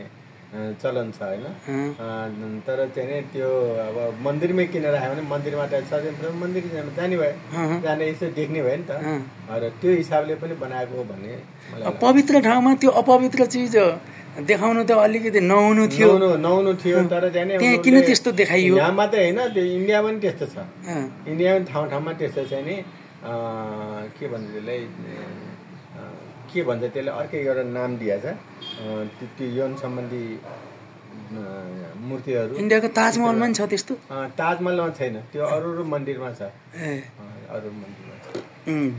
चलन छ होइन। तर चाहिँ नि त्यो अब मन्दिरमै किनेर आयो भने मन्दिरमा त मन्दिर जाने भयो, जाने यसो देख्ने भयो नि त, र त्यो हिसाबले पनि बनाएको हो भन्ने मलाई पवित्र ठाउँमा त्यो अपवित्र चिज देखाउनु त अलिकति नहुनु थियो, तर त्यहाँ किन त्यस्तो देखाइयो? यहाँ मात्रै होइन, त्यो इन्डियामा पनि त्यस्तो छ, इन्डियामा ठाउँ ठाउँमा त्यस्तो चाहिँ नि के भन्छ त्यसलाई, के भन्छ त्यसलाई अर्कै एउटा नाम दिएछ, त्यो यौन सम्बन्धी मूर्तिहरू। इन्डियाको ताजमहलमा पनि छ त्यस्तो? ताजमहलमा छैन, त्यो अरू मन्दिरमा छ, अरू मन्दिरमा छ।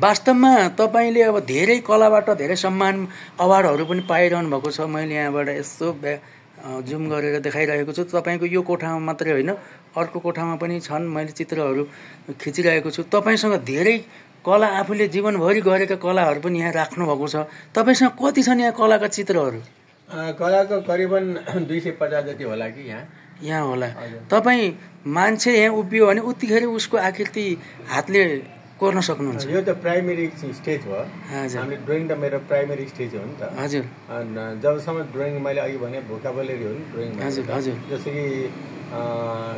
वास्तवमा तपाईँले अब धेरै कलाबाट धेरै सम्मान अवार्डहरू पनि पाइरहनु भएको छ। मैले यहाँबाट यसो जुम गरेर देखाइरहेको छु। तपाईँको यो कोठामा मात्रै होइन, अर्को कोठामा पनि छन्, मैले चित्रहरू खिचिरहेको छु। तपाईँसँग धेरै कला, आफूले जीवनभरि गरेका कलाहरू पनि यहाँ राख्नुभएको छ। तपाईँसँग कति छन् यहाँ कलाका चित्रहरू? कलाको करिबन 250 जति होला कि यहाँ होला। तपाईँ मान्छे यहाँ उभियो भने उतिखेर उसको आकृति हातले कोर्न सक्नुहुन्छ? यो त प्राइमेरी स्टेज हो, हामीले ड्रइङ त मेरो प्राइमेरी स्टेज हो नि त। हजुर। जबसम्म ड्रइङ मैले अघि भने भोकाबुलरी हो नि ड्रइङ। हजुर हजुर। जस्तो कि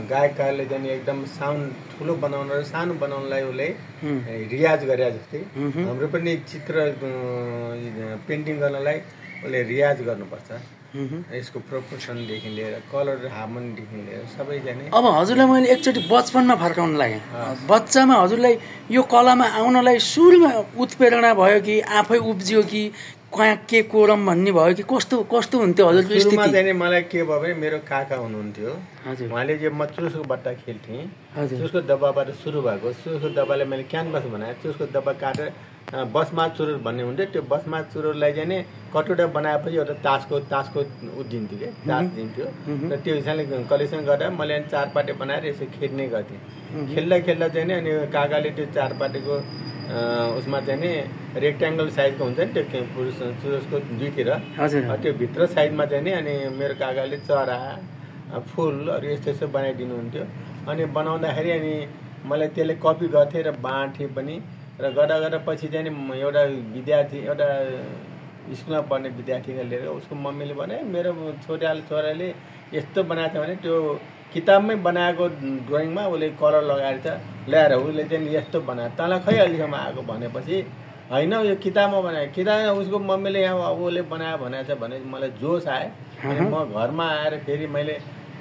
गायककारले चाहिँ एकदम साउन्ड ठुलो बनाउन र सानो बनाउनलाई उसले रियाज गरे जस्तै, हाम्रो पनि चित्र पेन्टिङ गर्नलाई उसले रियाज गर्नुपर्छ। यसको प्रोपोर्सनदेखि लिएर कलर हार्मोनीदेखि लिएर सबै जाने। अब हजुरलाई मैले एकचोटि बचपनमा फर्काउन लागेँ। बच्चामा हजुरलाई यो कलामा आउनलाई सुरुमा उत्प्रेरणा भयो कि आफै उब्जियो कि कहाँ के कोरम भन्ने भयो कि कस्तो हुन्थ्यो हजुरको स्थिति? सुरुमा चाहिँ मलाई के भयो भने मेरो काका हुनुहुन्थ्यो, उहाँले जो म चुसको बट्टा खेल्थेँ, चुसको डब्बाबाट सुरु भएको, चुसको डब्बालाई मैले क्यानभास बनाएँ, चुसको डब्बा काटेर बसमास चुरुर भन्ने हुन्थ्यो, त्यो बसमास चुरुरलाई चाहिँ नि कटौटा बनाएपछि एउटा तासको उठिन्थ्यो क्या, तास दिन्थ्यो र त्यो हिसाबले कलेक्सन गरेर मैले चारपाटे बनाएर यसो खेल्ने गर्थेँ। खेल्दा चाहिँ नि अनि काकाले त्यो चारपाटेको उसमा चाहिँ नि रेक्ट्याङ्गल साइजको हुन्छ नि त्यो चुरसको दुईतिर, त्यो भित्र साइडमा चाहिँ नि अनि मेरो काकाले चरा फुलहरू यस्तो यस्तो बनाइदिनुहुन्थ्यो। अनि बनाउँदाखेरि अनि मलाई त्यसले कपी गर्थेँ र बाँड्थेँ पनि, र गर्दा पछि चाहिँ नि एउटा विद्यार्थी, एउटा स्कुलमा पढ्ने विद्यार्थीले लिएर उसको मम्मीले भने मेरो छोराले यस्तो बनाएको छ भने त्यो किताबमै बनाएको ड्रइङमा उसले कलर लगाएर त ल्याएर उसले चाहिँ यस्तो बनायो, तँलाई खै अहिलेसम्म आएको भनेपछि होइन यो किताबमा बनायो, किताबमा उसको मम्मीले यहाँ अब उसले बनायो भनेको छ भने मलाई जोस आयो। अनि म घरमा आएर फेरि मैले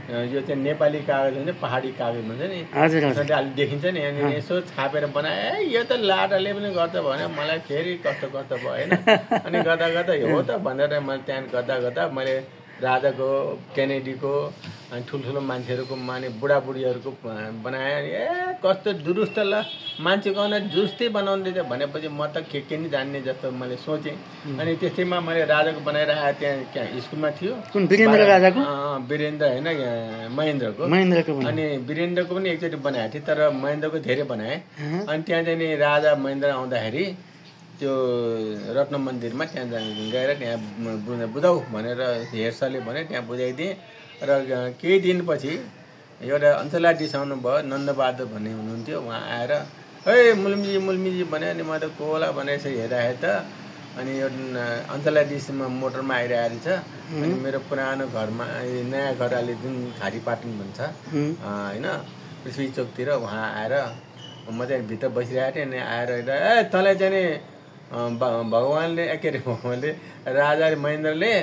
यो चाहिँ नेपाली कागज हुन्छ, पहाडी कागज हुन्छ नि, अलिक देखिन्छ नि, अनि यसो छापेर बनाए, यो त लाटाले पनि गर्छ भने मलाई फेरि कस्तो भयो होइन। अनि गर्दा हो त भनेर मैले त्यहाँ गर्दा मैले राजाको, केनेडीको, अनि ठुल्ठुलो मान्छेहरूको माने बुढाबुढीहरूको बनाएँ। अनि कस्तो दुरुस्त ल, मान्छेको जुस्तै बनाउँदैछ भनेपछि म त के नि जान्ने जस्तो मैले सोचेँ। अनि त्यस्तैमा मैले राजाको बनाएर आएँ, त्यहाँ स्कुलमा थियो। वीरेन्द्र राजाको? वीरेन्द्र होइन, महेन्द्रको। अनि वीरेन्द्रको पनि एकचोटि बनाएको थिएँ, तर महेन्द्रको धेरै बनाएँ। अनि त्यहाँ चाहिँ नि राजा महेन्द्र आउँदाखेरि त्यो रत्न मन्दिरमा त्यहाँ गएर त्यहाँ बुझाऊ भनेर हेर्सरले भने त्यहाँ बुझाइदिएँ। र केही दिनपछि एउटा अञ्चलाधीश आउनुभयो, नन्दबहादुर भन्ने हुनुहुन्थ्यो, उहाँ आएर ए मुल्मीजी भने, अनि म त को होला भनेर हेराएँ त। अनि यो अञ्चलाधीशमा मोटरमा आइरहेको छ। अनि मेरो पुरानो घरमा, नयाँ घर अहिले जुन खारीपाटन भन्छ होइन, पृथ्वी चोकतिर उहाँ आएर म चाहिँ भित्र बसिरहेको थिएँ। अनि आएर तँलाई चाहिँ भगवान्ले के अरे भगवान्ले राजा महेन्द्रले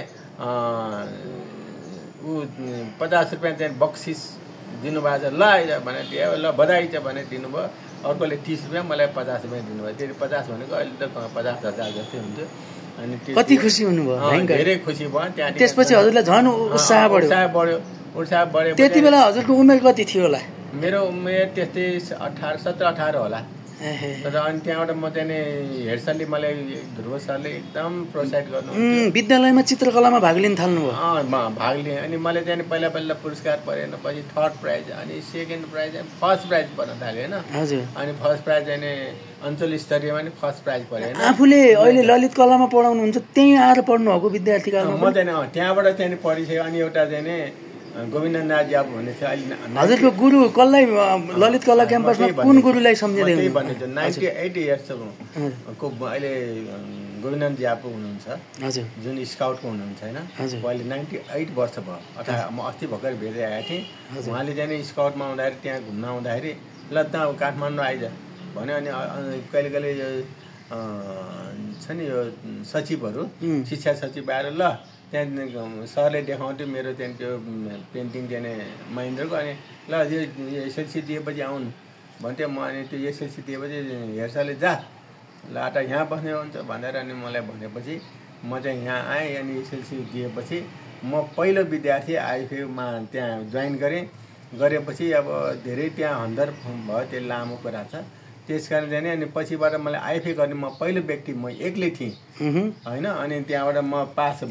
50 रुपियाँ चाहिँ बक्सिस दिनुभएको छ, ल आइज भने दियो, ल बधाई छ भने दिनुभयो। अर्कोले 30 रुपियाँ, मलाई 50 रुपियाँ दिनुभयो। त्यो 50 भनेको अहिले त 50,000 जस्तै हुन्थ्यो। अनि कति खुसी हुनुभयो? धेरै खुसी भयो। त्यहाँ त्यसपछि हजुरलाई झन् उत्साह बढ्यो। त्यति बेला हजुरको उमेर कति थियो होला? मेरो उमेर त्यस्तै 17-18 होला। तर अनि त्यहाँबाट म चाहिँ हेड सरले मलाई, ध्रुव सरले एकदम प्रोत्साहित गर्नु। विद्यालयमा चित्रकलामा भाग लिन थाल्नुभयो? भाग लिएँ। अनि मैले चाहिँ पहिला पुरस्कार परेन, पछि 3rd प्राइज, अनि 2nd प्राइज, अनि 1st प्राइज पर्न थाल्यो होइन। अनि 1st प्राइज चाहिँ अञ्चल स्तरीयमा नि 1st प्राइज पऱ्यो। आफूले अहिले ललित कलामा पढाउनुहुन्छ, त्यहीँ आएर पढ्नु भएको विद्यार्थी कालमा? म चाहिँ त्यहाँबाट चाहिँ पढिसकेँ। अनि एउटा चाहिँ गोविन्द नाथ याप भन्ने थियो अहिले हजुरको गुरु कसलाई ललित कला क्याम्पसमा कुन गुरुलाई सम्झिँदै भन्ने थियो 98 इयर्सको अहिले गोविन्द याप हुनुहुन्छ हजुर जुन स्काउटको हुनुहुन्छ होइन अहिले 98 वर्ष भयो अथवा म अस्ति भर्खर भेट्दै आएको थिएँ उहाँले चाहिँ स्काउटमा आउँदाखेरि त्यहाँ घुम्न आउँदाखेरि ल त काठमाडौँ आइज भन्यो अनि कहिले कहिले यो छ नि यो सचिवहरू शिक्षा सचिव आएर ल त्यहाँ सरले देखाउँथ्यो मेरो त्यहाँ त्यो पेन्टिङ त्यहाँ महेन्द्रको अनि ल यो एसएलसी दिएपछि आउनु भन्थ्यो म अनि त्यो एसएलसी दिएपछि हेर्साले जा ल आटा यहाँ बस्ने हुन्छ भनेर अनि मलाई भनेपछि म चाहिँ यहाँ आएँ अनि एसएलसी दिएपछि म पहिलो विद्यार्थी आइफेमा त्यहाँ जोइन गरेपछि अब धेरै त्यहाँ हन्डर भयो त्यो लामो कुरा छ त्यस कारण चाहिँ अनि पछिबाट मलाई आइफे गर्ने म पहिलो व्यक्ति म एक्लै थिएँ होइन अनि त्यहाँबाट म पास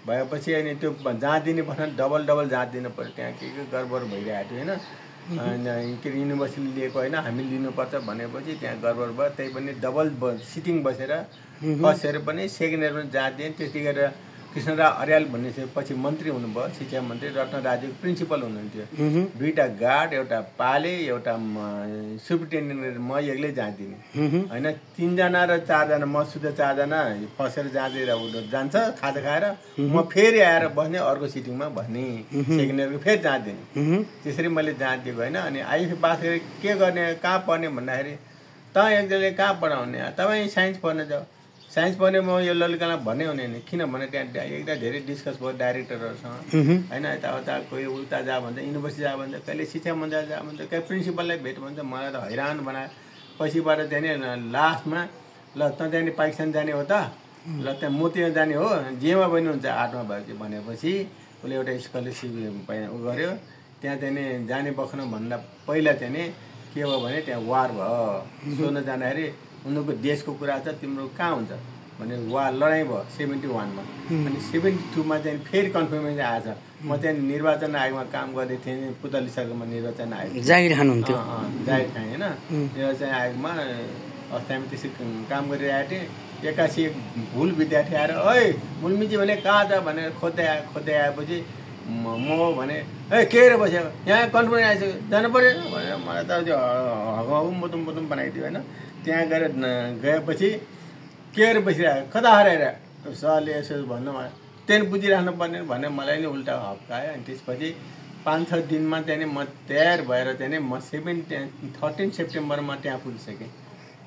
भएपछि अनि त्यो जाँच दिने भन्न डबल जाँच दिनु पऱ्यो त्यहाँ के गडबड भइरहेको थियो होइन अनि के युनिभर्सिटीले लिएको होइन हामी लिनुपर्छ भनेपछि त्यहाँ गडबड भयो त्यही पनि डबल सिटिङ बसेर फर्स्ट इयर पनि सेकेन्ड इयर पनि जाँच दिएँ त्यतिखेर कृष्णराव अर्याल भन्ने चाहिँ पछि मन्त्री हुनुभयो शिक्षा मन्त्री रत्न राज्यको प्रिन्सिपल हुनुहुन्थ्यो दुईवटा गार्ड एउटा पाले एउटा सुप्रिन्टेन्डेन्ट म एक्लै जाँदिनँ होइन 3 जना र 4 जना म सुधा 4 जना फसेर जाँदै जान्छ खाजा खाएर म फेरि आएर बस्ने अर्को सिटिङमा भन्ने सेकेन्ड इयरको फेरि जाँदिनँ त्यसरी मैले जाँच दिएको होइन अनि आइएफए पास गरेर के गर्ने कहाँ पढ्ने भन्दाखेरि त एकजनाले कहाँ पढाउने तपाईँ साइन्स पढ्न जाऊ साइन्स पढ्ने म यो ललितकला भन्ने हुने नि किनभने त्यहाँ एकदम धेरै डिस्कस भयो डाइरेक्टरहरूसँग होइन यताउता कोही उता जा भन्छ युनिभर्सिटी जा भन्छ कहिले शिक्षा मन्त्री जा भन्छ कहिले प्रिन्सिपललाई भेट भन्छ मलाई त हैरान बनायो पछिबाट त्यहाँदेखि लास्टमा ल त त्यहाँदेखि पाकिस्तान जाने हो त ल त्यहाँ मोतीमा जाने हो जेमा पनि हुन्छ 8मा भयो भनेपछि उसले एउटा स्कलरसिप उ गर्यो त्यहाँ त्यहाँदेखि जाने बस्नुभन्दा पहिला त्यहाँदेखि के भयो भने त्यहाँ वार भयो सोध्न जाँदाखेरि उनीहरूको देशको कुरा छ तिम्रो कहाँ हुन्छ भने वार लडाइँ भयो 71मा अनि 72मा चाहिँ फेरि कन्फर्मेसन आएछ म त्यहाँ निर्वाचन आयोगमा काम गर्दै थिएँ पुतली सर्कलमा निर्वाचन आयोग जागिर खानुहुन्थ्यो जागिर खाएँ होइन निर्वाचन आयोगमा अस्ति त्यसै काम गरिरहेको थिएँ एक्कासी भुल विद्यार्थी आएर ओइ मुल्मीजी भने कहाँ छ भनेर खोज्दै आएपछि म भने ए के रे बस्यो यहाँ कन्फर्मेसन आइसक्यो जानु पऱ्यो भनेर मलाई त हगाउ मुतुम बनाइदियो होइन त्यहाँ गएपछि के अरे बसिरहेको कता हराएर सरले यसो भन्नु त्यहाँदेखि बुझिराख्नु पर्ने भनेर मलाई नै उल्टा हप्कायो अनि त्यसपछि 5-6 दिनमा त्यहाँदेखि म तयार भएर त्यहाँदेखि म 13 सेप्टेम्बरमा त्यहाँ पुगिसकेँ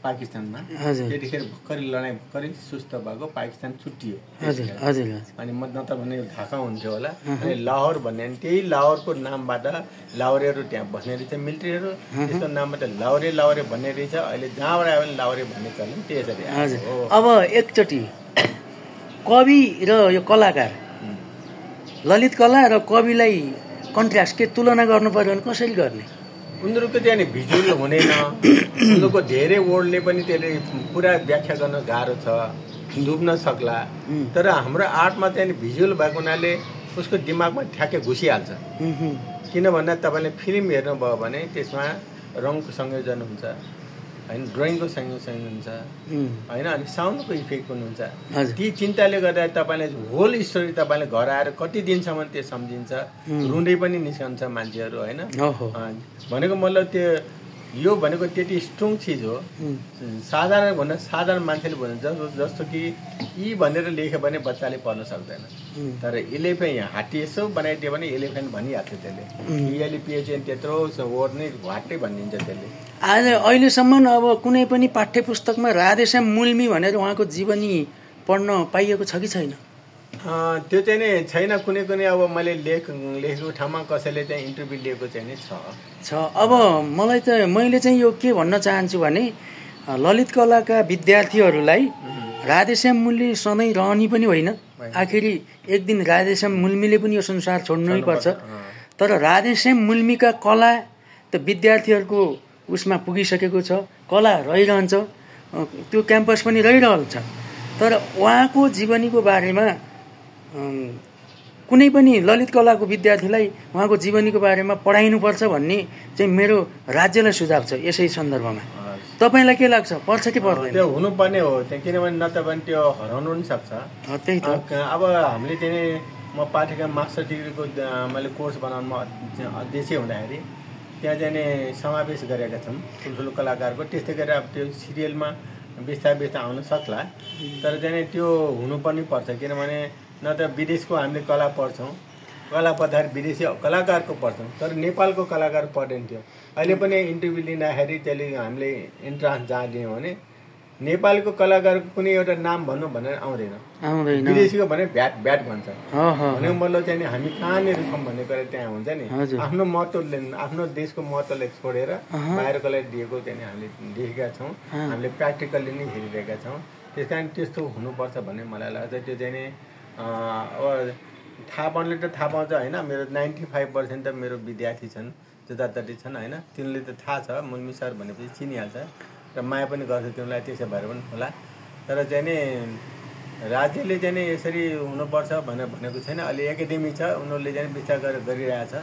पाकिस्तानमा त्यतिखेर भर्खरै लडाइँ भर्खरै सुस्त भएको पाकिस्तान छुट्टियो अनि म न त भने ढाका हुन्थ्यो होला अनि लाहोर भन्ने अनि त्यही लाहोरको नामबाट लाहोरेहरू त्यहाँ बस्ने रहेछ मिलिट्रीहरू त्यसको नामबाट लाहोरे भन्ने रहेछ अहिले जहाँबाट आयो भने लाहोरे भन्ने चल्यो त्यसरी हो। अब एकचोटि कवि र यो कलाकार ललित कला र कविलाई कन्ट्रास्ट के तुलना गर्नु पर्यो भने कसरी गर्ने उनीहरूको त्यहाँ भिजुअल हुँदैन उनीहरूको धेरै वर्डले पनि त्यसले पुरा व्याख्या गर्न गाह्रो छ डुब्न सक्ला तर हाम्रो आर्टमा त्यहाँ भिजुअल भएको हुनाले उसको दिमागमा ठ्याक्कै घुसिहाल्छ किन भन्दा तपाईँले फिल्म हेर्नुभयो भने त्यसमा रङको संयोजन हुन्छ होइन ड्रइङको संयोजन हुन्छ होइन अनि साउन्डको इफेक्ट पनि हुन्छ ती चिन्ताले गर्दा तपाईँले होल स्टोरी तपाईँले घर आएर कति दिनसम्म त्यो सम्झिन्छ रुँदै पनि निस्कन्छ मान्छेहरू होइन भनेको मतलब त्यो यो भनेको त्यति स्ट्रङ चिज हो साधारण भन्दा साधारण मान्छेले भन्छ जस्तो कि यी भनेर लेख्यो भने बच्चाले पढ्न सक्दैन तर एलिफेन्ट हात्ती यसो बनाइदियो भने एलिफेन्ट भनिहाल्छ त्यसले यसले पिएचएन त्यत्रो वर्ड नै घाटै भनिदिन्छ त्यसले आज अहिलेसम्म अब कुनै पनि पाठ्य पुस्तकमा राधेश्याम मुल्मी भनेर उहाँको जीवनी पढ्न पाइएको छ कि छैन त्यो चाहिँ नि छैन कुनै अब मैले लेखेको ठाउँमा कसैले चाहिँ इन्टरभ्यू लिएको चाहिँ नि छ अब मैले चाहिँ यो के भन्न चाहन्छु भने ललित कलाका विद्यार्थीहरूलाई राधेश्याम मुल्मी सधैँ रहने पनि होइन आखिरी एक दिन राधेश्याम मुल्मीले पनि यो संसार छोड्नै पर्छ तर राधेश्याम मुल्मीका कला त विद्यार्थीहरूको उसमा पुगिसकेको छ कला रहिरहन्छ त्यो क्याम्पस पनि रहिरहन्छ तर उहाँको जीवनीको बारेमा कुनै पनि ललित कलाको विद्यार्थीलाई उहाँको जीवनीको बारेमा पढाइनुपर्छ भन्ने चाहिँ मेरो राज्यलाई सुझाव छ यसै सन्दर्भमा तपाईलाई के लाग्छ पर्छ कि पर्दैन त्यो हुनुपर्ने हो किनभने न त भने त्यो हराउनु पनि सक्छ त्यही त अब हामीले चाहिँ म पाठ्यक्रम मास्टर डिग्रीको मैले कोर्स बनाउनुमा अध्यक्ष हुँदाखेरि त्यहाँ चाहिँ नि समावेश गरेका छौँ ठुल्ठुलो कलाकारको। त्यस्तै गरेर अब त्यो सिरियलमा बिस्तारै आउन सक्ला, तर चाहिँ नि त्यो हुनु पनि पर्छ। किनभने न त विदेशको हामीले कला पढ्छौँ, कला पढ्दाखेरि विदेशी कलाकारको पढ्छौँ, तर नेपालको कलाकार पढ्दैन थियो। अहिले पनि इन्टरभ्यू लिँदाखेरि त्यसले हामीले इन्ट्रान्स जहाँ दियौँ भने नेपालको कलाकारको कुनै एउटा नाम भन्नु भनेर आउँदैन, विदेशीको भने भ्याट भ्याट भन्छ। भनेको मतलब चाहिँ हामी कहाँनिर छौँ भन्ने कुरा त्यहाँ हुन्छ नि। आफ्नो महत्त्वले, आफ्नो देशको महत्त्वलाई छोडेर बाहिरकोलाई दिएको चाहिँ हामीले देखेका छौँ, हामीले प्र्याक्टिकल्ली नै हेरिरहेका छौँ। त्यस कारण त्यस्तो हुनुपर्छ भन्ने मलाई लाग्छ। त्यो चाहिँ नि अब थाहा पाउनुले त थाहा पाउँछ होइन। मेरो 95% त मेरो विद्यार्थी छन्, जताततै छन् होइन। तिनीहरूले त थाहा छ, मुन्मी सर भनेपछि चिनिहाल्छ र माया पनि गर्छ तिमीलाई, त्यसो भएर पनि होला। तर चाहिँ नि राज्यले चाहिँ नि यसरी हुनुपर्छ भनेर भनेको छैन। अहिले एकाडेमी छ, उनीहरूले चाहिँ विस्तार गरेर गरिरहेछ।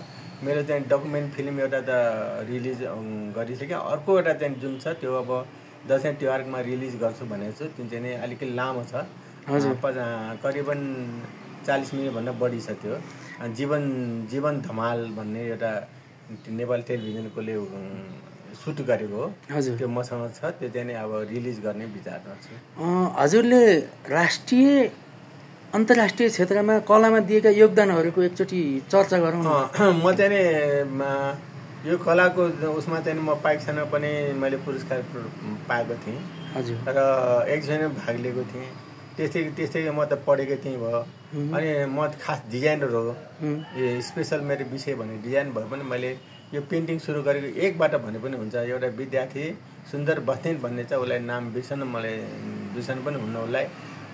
मेरो चाहिँ डकुमेन्ट फिल्म एउटा त रिलिज गरिसक्यो, अर्को एउटा चाहिँ जुन छ त्यो अब दसैँ तिहारमा रिलिज गर्छु भनेको छु। त्यो चाहिँ नि अलिकति लामो छ, करिबन 40 मिनटभन्दा बढी छ। त्यो जीवन धमाल भन्ने एउटा नेपाल टेलिभिजनकोले सुट गरेको हो, त्यो मसँग छ। त्यो चाहिँ नि अब रिलिज गर्ने विचारमा छु। हजुरले राष्ट्रिय अन्तर्राष्ट्रिय क्षेत्रमा कलामा दिएका योगदानहरूको एकचोटि चर्चा गरौँ। म चाहिँ नि यो कलाको उसमा चाहिँ म पाइकसँग पनि मैले पुरस्कार पाएको थिएँ र एकजना भाग लिएको थिएँ। त्यस्तै म त पढेकै थिएँ भयो। अनि म खास डिजाइनर हो, स्पेसल मेरो विषय भने डिजाइन भए पनि मैले यो पेन्टिङ सुरु गरेको एकबाट भने पनि हुन्छ। एउटा विद्यार्थी सुन्दर बस्नेत भन्ने छ, उसलाई नाम बिर्सन पनि हुन्न उसलाई।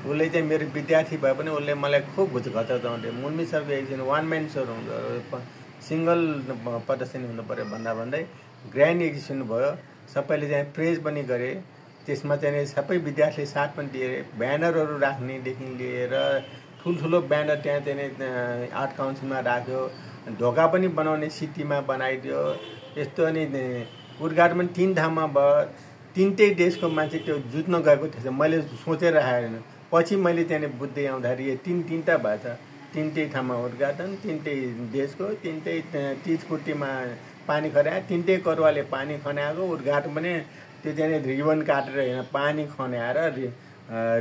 उसले चाहिँ मेरो विद्यार्थी भए पनि उसले मलाई खुब घचाउँथे। मुन्मी सरको एकजना वान म्यान सो सिङ्गल प्रदर्शनी हुनु पऱ्यो भन्दै ग्रान्ड एक्जिबिसन भयो। सबैले चाहिँ प्रेज पनि गरे। त्यसमा चाहिँ सबै विद्यार्थीले साथ पनि दिए। ब्यानरहरू राख्नेदेखि लिएर ठुल्ठुलो ब्यानर त्यहाँ चाहिँ आर्ट काउन्सिलमा राख्यो, ढोका पनि बनाउने सिटीमा बनाइदियो यस्तो। अनि उद्घाटन पनि 3 ठाउँमा भयो। 3टै देशको मान्छे त्यो जुत्न गएको थिएछ, मैले सोचेर आएन। पछि मैले त्यहाँनिर बुझ्दै आउँदाखेरि यो 3-3टा भएछ। 3टै ठाउँमा उद्घाटन, 3टै देशको, 3टै तिजकुटीमा पानी खन्यायो, 3टै करुवाले पानी खन्याएको। उद्घाटन पनि त्यो चाहिँ रिबन काटेर होइन, पानी खन्याएर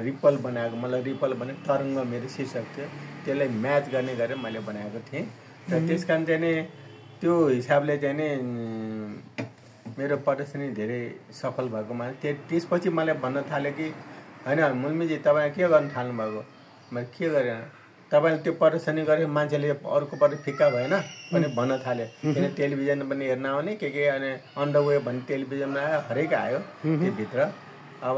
रिपल बनाएको। मलाई रिपल भने तरङ्ग मेरो शीर्षक थियो, त्यसलाई म्याच गर्ने गरेर मैले बनाएको थिएँ। र त्यस कारण चाहिँ नि त्यो हिसाबले चाहिँ नि मेरो प्रदर्शनी धेरै सफल भएकोमा त्यसपछि मैले भन्न थालेँ कि होइन मुन्मीजी तपाईँ के गर्न थाल्नु भएको। मैले के गरेँ, तपाईँले त्यो प्रदर्शनी गरेर मान्छेले अर्कोपट्टि फिक्का भएन पनि भन्न थाल्यो। किन टेलिभिजन पनि हेर्न आउने के अनि अन द वे भन्ने टेलिभिजनमा आयो, हरेक आयो त्योभित्र। अब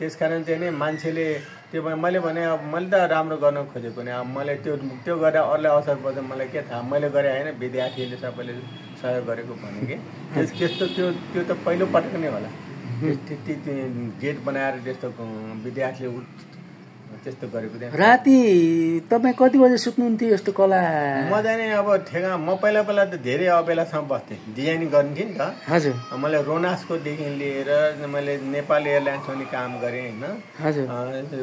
त्यस कारण चाहिँ नि मान्छेले त्यो मैले भने अब मैले त राम्रो गर्न खोजेको नि, अब मैले त्यो गरेर अरूलाई असर पर्छ मलाई के थाहा। मैले गरेँ होइन, विद्यार्थीले सबैले सहयोग गरेको भने कि त्यस्तो त्यो त पहिलो पटक नै होला। गेट बनाएर त्यस्तो विद्यार्थीले त्यस्तो गरेको थिएँ। राति तपाईँ कति बजे सुत्नुहुन्थ्यो यस्तो कला? म चाहिँ नि अब ठेगा म पहिला त धेरै अबेलासम्म बस्थेँ, डिजाइनिङ गर्ने थिएँ नि त। हजुर। मैले रोनाक्सकोदेखि लिएर मैले नेपाल एयरलाइन्समा पनि काम गरेँ होइन। हजुर।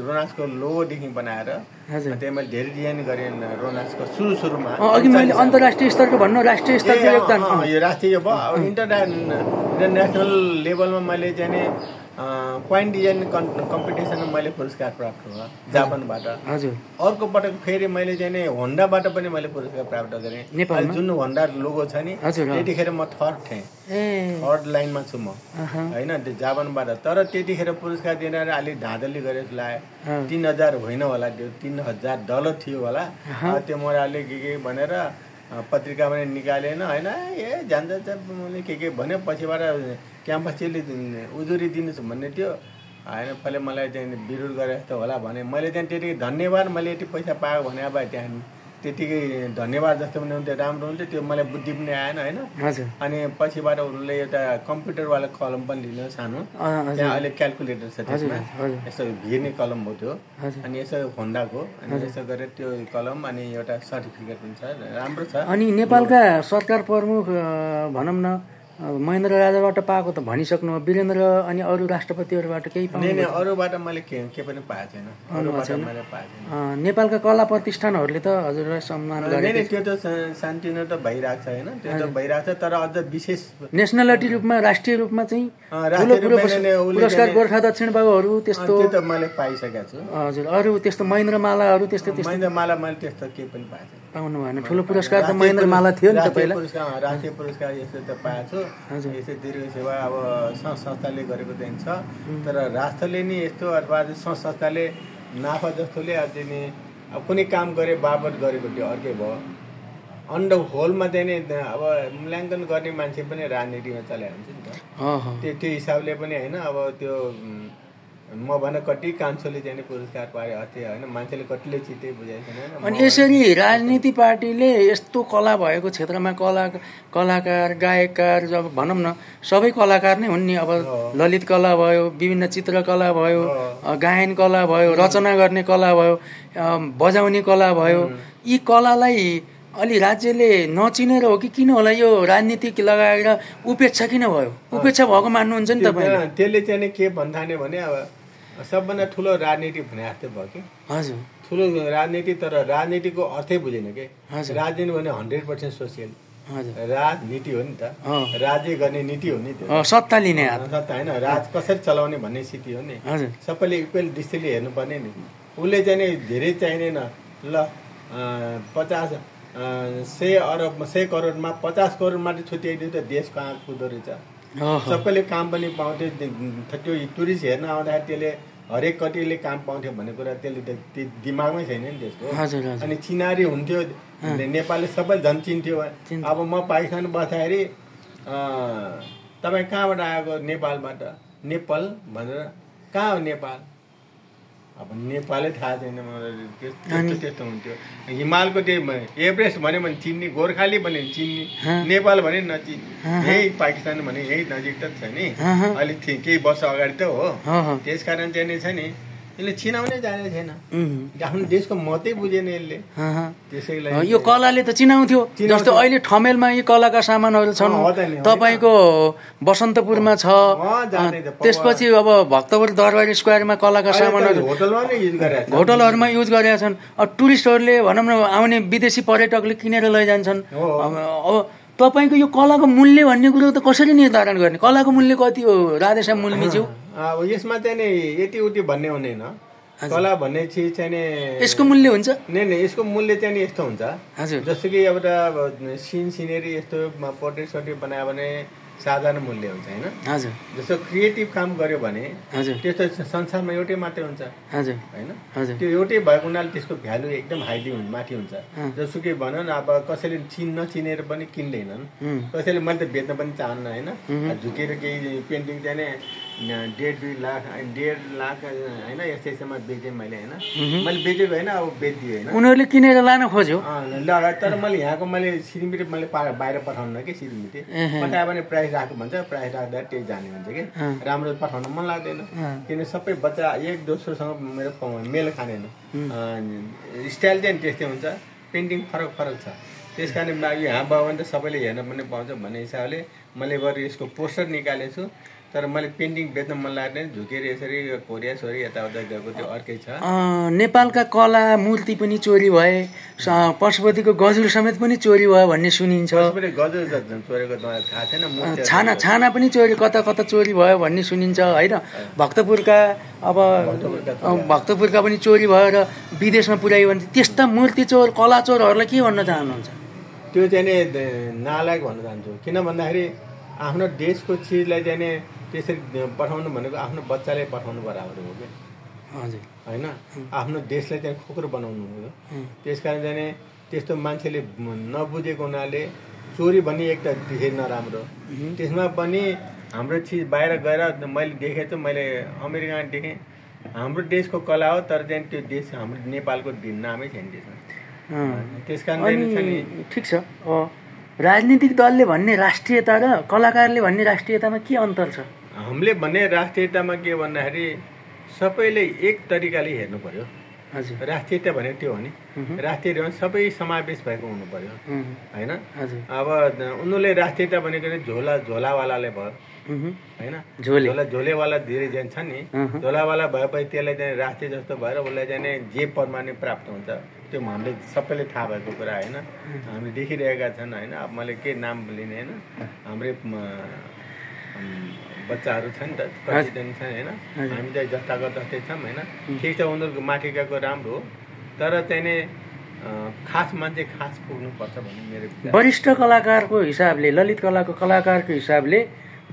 रोनाक्सको लोगोदेखि बनाएर त्यहाँ मैले धेरै डिजाइन गरेँ रोनाक्सको सुरुमा। अघि मैले अन्तर्राष्ट्रिय स्तरको भन्नु, राष्ट्रिय स्तरको योगदान यो राष्ट्रिय भयो। अब इन्टरनेसनल लेभलमा मैले चाहिँ नि पोइन्ट डिजाइन कम्पिटिसनमा मैले पुरस्कार प्राप्त भयो जापानबाट। हजुर। अर्को पटक फेरि मैले चाहिँ नि होन्डाबाट पनि मैले पुरस्कार प्राप्त गरेँ। जुन होन्डा लोगो छ नि त्यतिखेर म थर्ड थिएँ, थर्ड लाइनमा छु म होइन, त्यो जापानबाट। तर त्यतिखेर पुरस्कार दिएर अलिक धाँधली गरेर लाग्यो। 3000 होइन होला, त्यो $3000 थियो होला। त्यो मलाई अलिक के भनेर पत्रिका पनि निकालेन होइन, जान्छ मैले के भन्यो। पछिबाट क्याम्पसले उजुरी दिनुहोस् भन्ने थियो होइन। पहिले मलाई चाहिँ विरोध गरे जस्तो होला भने मैले त्यहाँ त्यतिकै धन्यवाद, मैले यति पैसा पाएको भने अब त्यहाँ त्यतिकै धन्यवाद जस्तो पनि हुन्थ्यो, राम्रो हुन्थ्यो। त्यो मलाई बुद्धि पनि आएन होइन। अनि पछिबाट उनीहरूले एउटा कम्प्युटरवाला कलम पनि लिनु सानो, त्यहाँ अहिले क्यालकुलेटर छ त्यसमा, यसो भिर्ने कलम हो त्यो। अनि यसो होन्डाको अनि यसो गरेर त्यो कलम अनि एउटा सर्टिफिकेट पनि छ, राम्रो छ। अनि नेपालका सरकार प्रमुख भनौँ न महेन्द्र राजाबाट पाएको त भनिसक्नु, वीरेन्द्र अनि अरू राष्ट्रपतिहरूबाट केही पाउनु? अरूबाट मैले के पनि पाएको छैन, अरूबाट मैले पाएको छैन। नेपालका कला प्रतिष्ठानहरूले त हजुरलाई सम्मान गरे? त्यो त सानोतिनो त भइरहेको छ होइन, त्यो त भइरहेको छ, तर अझ विशेष नेसनलिटी रूपमा, राष्ट्रिय रूपमा चाहिँ पुरस्कार गोर्खा दक्षिण बाबुहरू त्यस्तो त्यो त मैले पाइसकेको छु। हजुर, अरू त्यस्तो महेन्द्र मालाहरू त्यस्तो महेन्द्र माला मैले त्यस्तो केही पनि पाएको छैन। पाउनु भएन? ठुलो पुरस्कार त महेन्द्र माला थियो नि त पहिला। राष्ट्रिय पुरस्कार यस्तो त पाएको छु। यस्तै दीर्घ सेवा अब संस्थाले गरेको चाहिँ छ, तर राष्ट्रले नि यस्तो अथवा संस्थाले नाफा जस्तोले अझै नि अब कुनै काम गरे बापत गरेको त्यो अर्कै भयो। अन्ड होलमा चाहिँ नि अब मूल्याङ्कन गर्ने मान्छे पनि राजनीतिमा चलाएको हुन्छ नि त, त्यो हिसाबले पनि होइन। अब त्यो म भन कति कान्छोले चाहिँ पुरस्कार पाए अस्ति होइन, मान्छेले कतिले चित्तै बुझाएको छैन। अनि यसरी राजनीति पार्टीले यस्तो कला भएको क्षेत्रमा कलाकार गायककार जब भनौँ न सबै कलाकार नै हुन् नि। अब ललित कला भयो, विभिन्न चित्रकला भयो, गायन कला भयो, रचना गर्ने कला भयो, बजाउने कला भयो, यी कलालाई अलि राज्यले नचिनेर हो कि किन होला यो राजनीतिक लगाएर उपेक्षा किन भयो? उपेक्षा भएको मान्नुहुन्छ नि तपाईँ? त्यसले चाहिँ के भन्थाने भने अब सबभन्दा ठुलो राजनीति भने जस्तै भयो कि। हजुर, ठुलो राजनीति, तर राजनीतिको अर्थै बुझेन कि। राजनीति भने 100% सोसियल राजनीति हो नि त, राज्य गर्ने नीति हो नि, त्यो सत्ता लिने सत्ता होइन, राज कसरी चलाउने भन्ने स्थिति हो नि। सबैले इक्वल दृष्टिले हेर्नुपर्ने नि। उसले चाहिँ नि धेरै चाहिँदैन ल 100 करोडमा 50 करोड मात्रै छुट्याइदियो त देश कहाँ कुदो रहेछ। सबैले काम पनि पाउँथ्यो, त्यो टुरिस्ट हेर्न आउँदाखेरि त्यसले हरेक कतिले काम पाउँथ्यो भन्ने कुरा त्यसले त दिमागमै छैन नि त्यसको। अनि चिनारी हुन्थ्यो, नेपालले सबै झन् चिन्थ्यो। अब म पाकिस्तान बस्दाखेरि तपाईँ कहाँबाट आएको? नेपालबाट। नेपाल भनेर कहाँ हो नेपाल? अब नेपालै थाहा छैन मलाई, त्यस्तो हुन्थ्यो। हिमालको त्यो एभरेस्ट भन्यो भने चिन्ने, गोर्खाली भन्यो भने चिन्ने, नेपाल भने नचिन्ने, यही पाकिस्तान भने यही नजिक त छ नि, अहिले केही वर्ष अगाडि त हो। त्यस कारण चाहिँ नि छ नि, यसले चिनाउनै जाने छैन, आफ्नो देशको मतै बुझेन यसले। त्यसैलाई यो कलाले त चिनाउँथ्यो। जस्तो अहिले ठमेलमा यी कलाका सामानहरू छन्, तपाईँको बसन्तपुरमा छ, त्यसपछि अब भक्तपुर दरबारी स्क्वायरमा कलाका सामानहरू होटलहरूमा युज गरेका छन्। अब टुरिस्टहरूले भनौँ न आउने विदेशी पर्यटकले किनेर लैजान्छन्। अब तपाईँको यो कलाको मूल्य भन्ने कुरो त कसरी निर्धारण गर्ने? कलाको मूल्य कति हो राधेश्याम मुल्मीज्यू? अब यसमा चाहिँ नि यति उति भन्ने हुँदैन। कला भन्ने चिज चाहिँ नि यसको मूल्य हुन्छ नै, यसको मूल्य चाहिँ नि यस्तो हुन्छ। जस्तो कि एउटा सिनेरी यस्तो पोर्ट्रेट सोर्ट्रेट बनायो भने साधारण मूल्य हुन्छ होइन। जस्तो क्रिएटिभ काम गर्यो भने त्यस्तो संसारमा एउटै मात्रै हुन्छ होइन। त्यो एउटै भएको हुनाले त्यसको भ्यालु एकदम हाइली माथि हुन्छ। जस्तो कि भनौँ न अब कसैले नचिनेर पनि किन्दैनन्, कसैले मैले त बेच्न पनि चाहन्न होइन। झुकेर केही पेन्टिङ चाहिँ नि 1.5 लाख 1.5 लाख होइन यस्तो यस्तोमा बेचेँ मैले होइन। मैले बेचेको होइन, अब बेचिदियो होइन, उनीहरूले किनेर लान खोज्यो। तर मैले यहाँको मैले सिरिमिटे मैले बाहिर पठाउनु कि सिरिमिटे पठायो भने प्राइस राख्नु भन्छ, प्राइस राख्दा त्यही जाने हुन्छ कि। राम्रो पठाउन मन लाग्दैन, किनभने सबै बच्चा एक दोस्रोसँग मेरो मेल खाँदैन। स्टाइल चाहिँ त्यस्तै हुन्छ, पेन्टिङ फरक फरक छ। त्यस कारण यहाँ भयो भने त सबैले हेर्न पनि पाउँछ भन्ने हिसाबले मैले बरु यसको पोस्टर निकालेको छु। तर मैले पेन्टिङ बेच्न मन लाग्दैन, झुकेर यसरी कोरिया सोरी यताउता गएको त्यो अर्कै छ। नेपालका कला मूर्ति पनि चोरी भए, पशुपतिको गजुर समेत पनि चोरी भयो भन्ने सुनिन्छ। गजुर चोरेको थाहा छैन, छाना पनि चोरी कता कता चोरी भयो भन्ने सुनिन्छ होइन। भक्तपुरका पनि चोरी भयो र विदेशमा पुर्यायो भने त्यस्ता मूर्ति चोर कला चोरहरूलाई के भन्न चाहनुहुन्छ? त्यो चाहिँ नि नालायक भन्न चाहन्छु। किन भन्दाखेरि आफ्नो देशको चिजलाई चाहिँ नि त्यसरी पठाउनु भनेको आफ्नो बच्चाले पठाउनु बराबर हो कि होइन। आफ्नो देशलाई चाहिँ खोक्रो बनाउनु हो। त्यस कारण चाहिँ नि त्यस्तो मान्छेले नबुझेको हुनाले चोरी भन्ने एक त देखेँ नराम्रो, त्यसमा पनि हाम्रो चिज बाहिर गएर मैले देखेँ त मैले अमेरिकामा देखेँ हाम्रो देशको कला हो, तर चाहिँ त्यो देश हाम्रो नेपालको नामै छैन त्यसमा। त्यस कारण ठिक छ। राजनीतिक दलले भन्ने राष्ट्रियता र कलाकारले भन्ने राष्ट्रियतामा के अन्तर छ? हामीले भन्ने राष्ट्रियतामा के भन्दाखेरि सबैले एक तरिकाले हेर्नु पर्यो। हजुर राष्ट्रियता भनेको त्यो हो नि राष्ट्रिय भने सबै समावेश भएको हुनु पर्यो हैन हजुर अब उनीहरूले राष्ट्रियता भनेको झोलावालाले भयो हैन झोलेवाला धेरै जन छन् नि झोलावाला भएपछि त्यसलाई चाहिँ राष्ट्रिय जस्तो भएर उसलाई चाहिँ जे पदमा नै प्राप्त हुन्छ त्यो हामीले सबैले थाहा भएको कुरा हैन हामीले देखिरहेका छन् हैन अब मैले के नाम लिने हैन हाम्रै बच्चाहरू छन् नि त प्रेसिडेन्ट छन् हैन हामी चाहिँ जस्ताको जस्तै छौँ हैन ठिक छ उनीहरूको माथि गएको राम्रो हो तर चाहिँ नि खास मान्छे खास पुग्नुपर्छ भन्ने मेरो वरिष्ठ कलाकारको हिसाबले ललित कलाको कलाकारको हिसाबले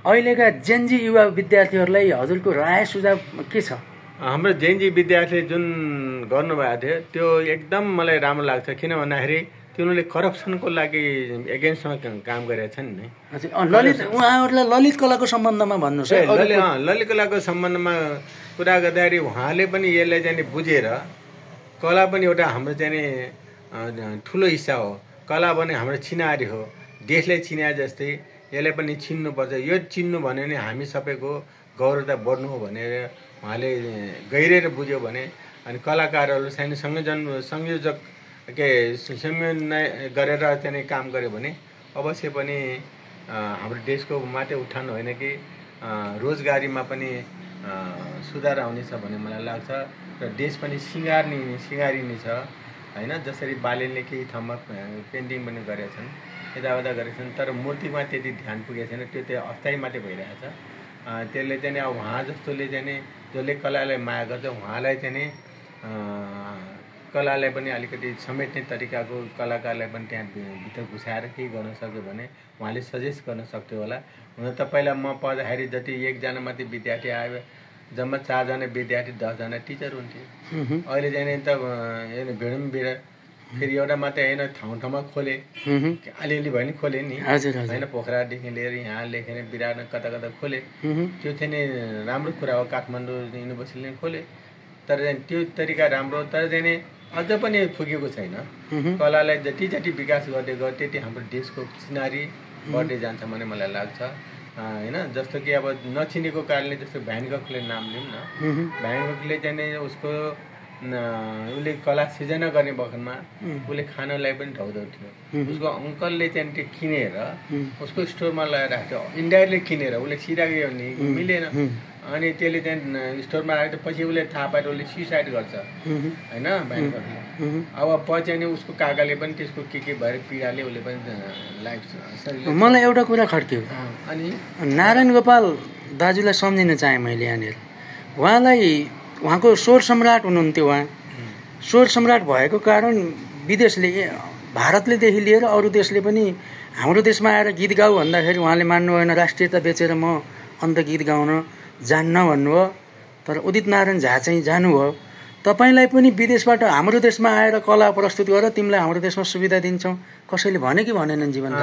अहिलेका जेनजी युवा विद्यार्थीहरूलाई हजुरको राय सुझाव के छ हाम्रो जेनजी विद्यार्थीले जुन गर्नुभएको थियो त्यो एकदम मलाई राम्रो लाग्छ किन भन्दाखेरि तिनीहरूले करप्सनको लागि एगेन्स्टमा काम गरेका छन् नि ललित उहाँहरूलाई ललित कलाको सम्बन्धमा भन्नुहोस् ललित कलाको सम्बन्धमा कुरा गर्दाखेरि उहाँले पनि यसलाई चाहिँ बुझेर कला पनि एउटा हाम्रो चाहिँ ठुलो हिस्सा हो कला पनि हाम्रो चिनारी हो देशलाई चिनाए जस्तै यसलाई पनि चिन्नुपर्छ यो चिन्नु भन्यो भने हामी सबैको गौरवता बढ्नु हो भनेर उहाँले गहिरेर बुझ्यो भने अनि कलाकारहरू सानो संयोजक के संयोजन गरेर चाहिँ काम गर्यो भने अवश्य पनि हाम्रो देशको मात्रै उठान होइन कि रोजगारीमा पनि सुधार आउनेछ भन्ने मलाई लाग्छ र देश पनि सिँगारिने छ हैन जसरी बालेनले केही ठाउँमा पेन्टिङ पनि गरेका छन् यताउता गरेका छन् तर मूर्तिमा त्यति ध्यान पुगेको छैन त्यो अस्थायी मात्रै भइरहेछ त्यसले चाहिँ अब उहाँ जस्तोले चाहिँ जसले कलालाई माया गर्छ उहाँलाई चाहिँ कलालाई पनि अलिकति समेट्ने तरिकाको कलाकारलाई पनि त्यहाँ भित्र घुसाएर केही गर्न सक्यो भने उहाँले सजेस्ट गर्न सक्थ्यो होला हुन त पहिला म पढ्दाखेरि जति एकजना मात्रै विद्यार्थी आयो जम्मा 4 जना विद्यार्थी 10 जना टिचर हुन्थ्यो अहिले चाहिँ त भिडम भिड फेरि एउटा मात्रै होइन ठाउँमा खोले अलिअलि भयो नि खोले नि होइन पोखरादेखि लिएर यहाँ लेखेर विराट कता कता खोले त्यो चाहिँ नि राम्रो कुरा हो काठमाडौँ युनिभर्सिटीले खोले तर त्यो तरिका राम्रो तर चाहिँ अझ पनि पुगेको छैन कलालाई जति विकास गर्दै गयो त्यति हाम्रो देशको चिनारी बढ्दै जान्छ भन्ने मलाई लाग्छ हैन जस्तो कि अब नचिनेको कारणले जस्तो भ्यान गखले नाम लिउँ न भ्यान गखले चाहिँ उसको उसले कला सिर्जना गर्ने बखतमा उसले खानालाई पनि ढाउदौ थियो उसको अङ्कलले चाहिँ त्यो किनेर उसको स्टोरमा लगाएर राख्थ्यो इन्डाइरेक्टली किनेर उसले सिधा गयो भने मिलेन अनि त्यसले चाहिँ स्टोरमा राख्दा पछि उसले थाहा पाएर उसले सुसाइड गर्छ हैन ब्याङ्करले अब पछि अनि उसको काकाले पनि त्यसको के भएर पीडाले उसले पनि लाइफ मलाई एउटा कुरा खड्क्यो अनि नारायण गोपाल दाजुलाई सम्झिन चाहे मैले यहाँनिर उहाँलाई उहाँको स्वर सम्राट हुनुहुन्थ्यो उहाँ स्वर सम्राट भएको कारण विदेशले भारतलेदेखि लिएर अरू देशले पनि हाम्रो देशमा आएर गीत गाऊ भन्दाखेरि उहाँले मान्नु भएन राष्ट्रियता बेचेर म अन्त गीत गाउन जान्न भन्नुभयो तर उदित नारायण झा चाहिँ जानुभयो तपाईँलाई पनि विदेशबाट हाम्रो देशमा आएर कला प्रस्तुत गरेर तिमीलाई हाम्रो देशमा सुविधा दिन्छौँ कसैले भने कि भनेनन् जीवन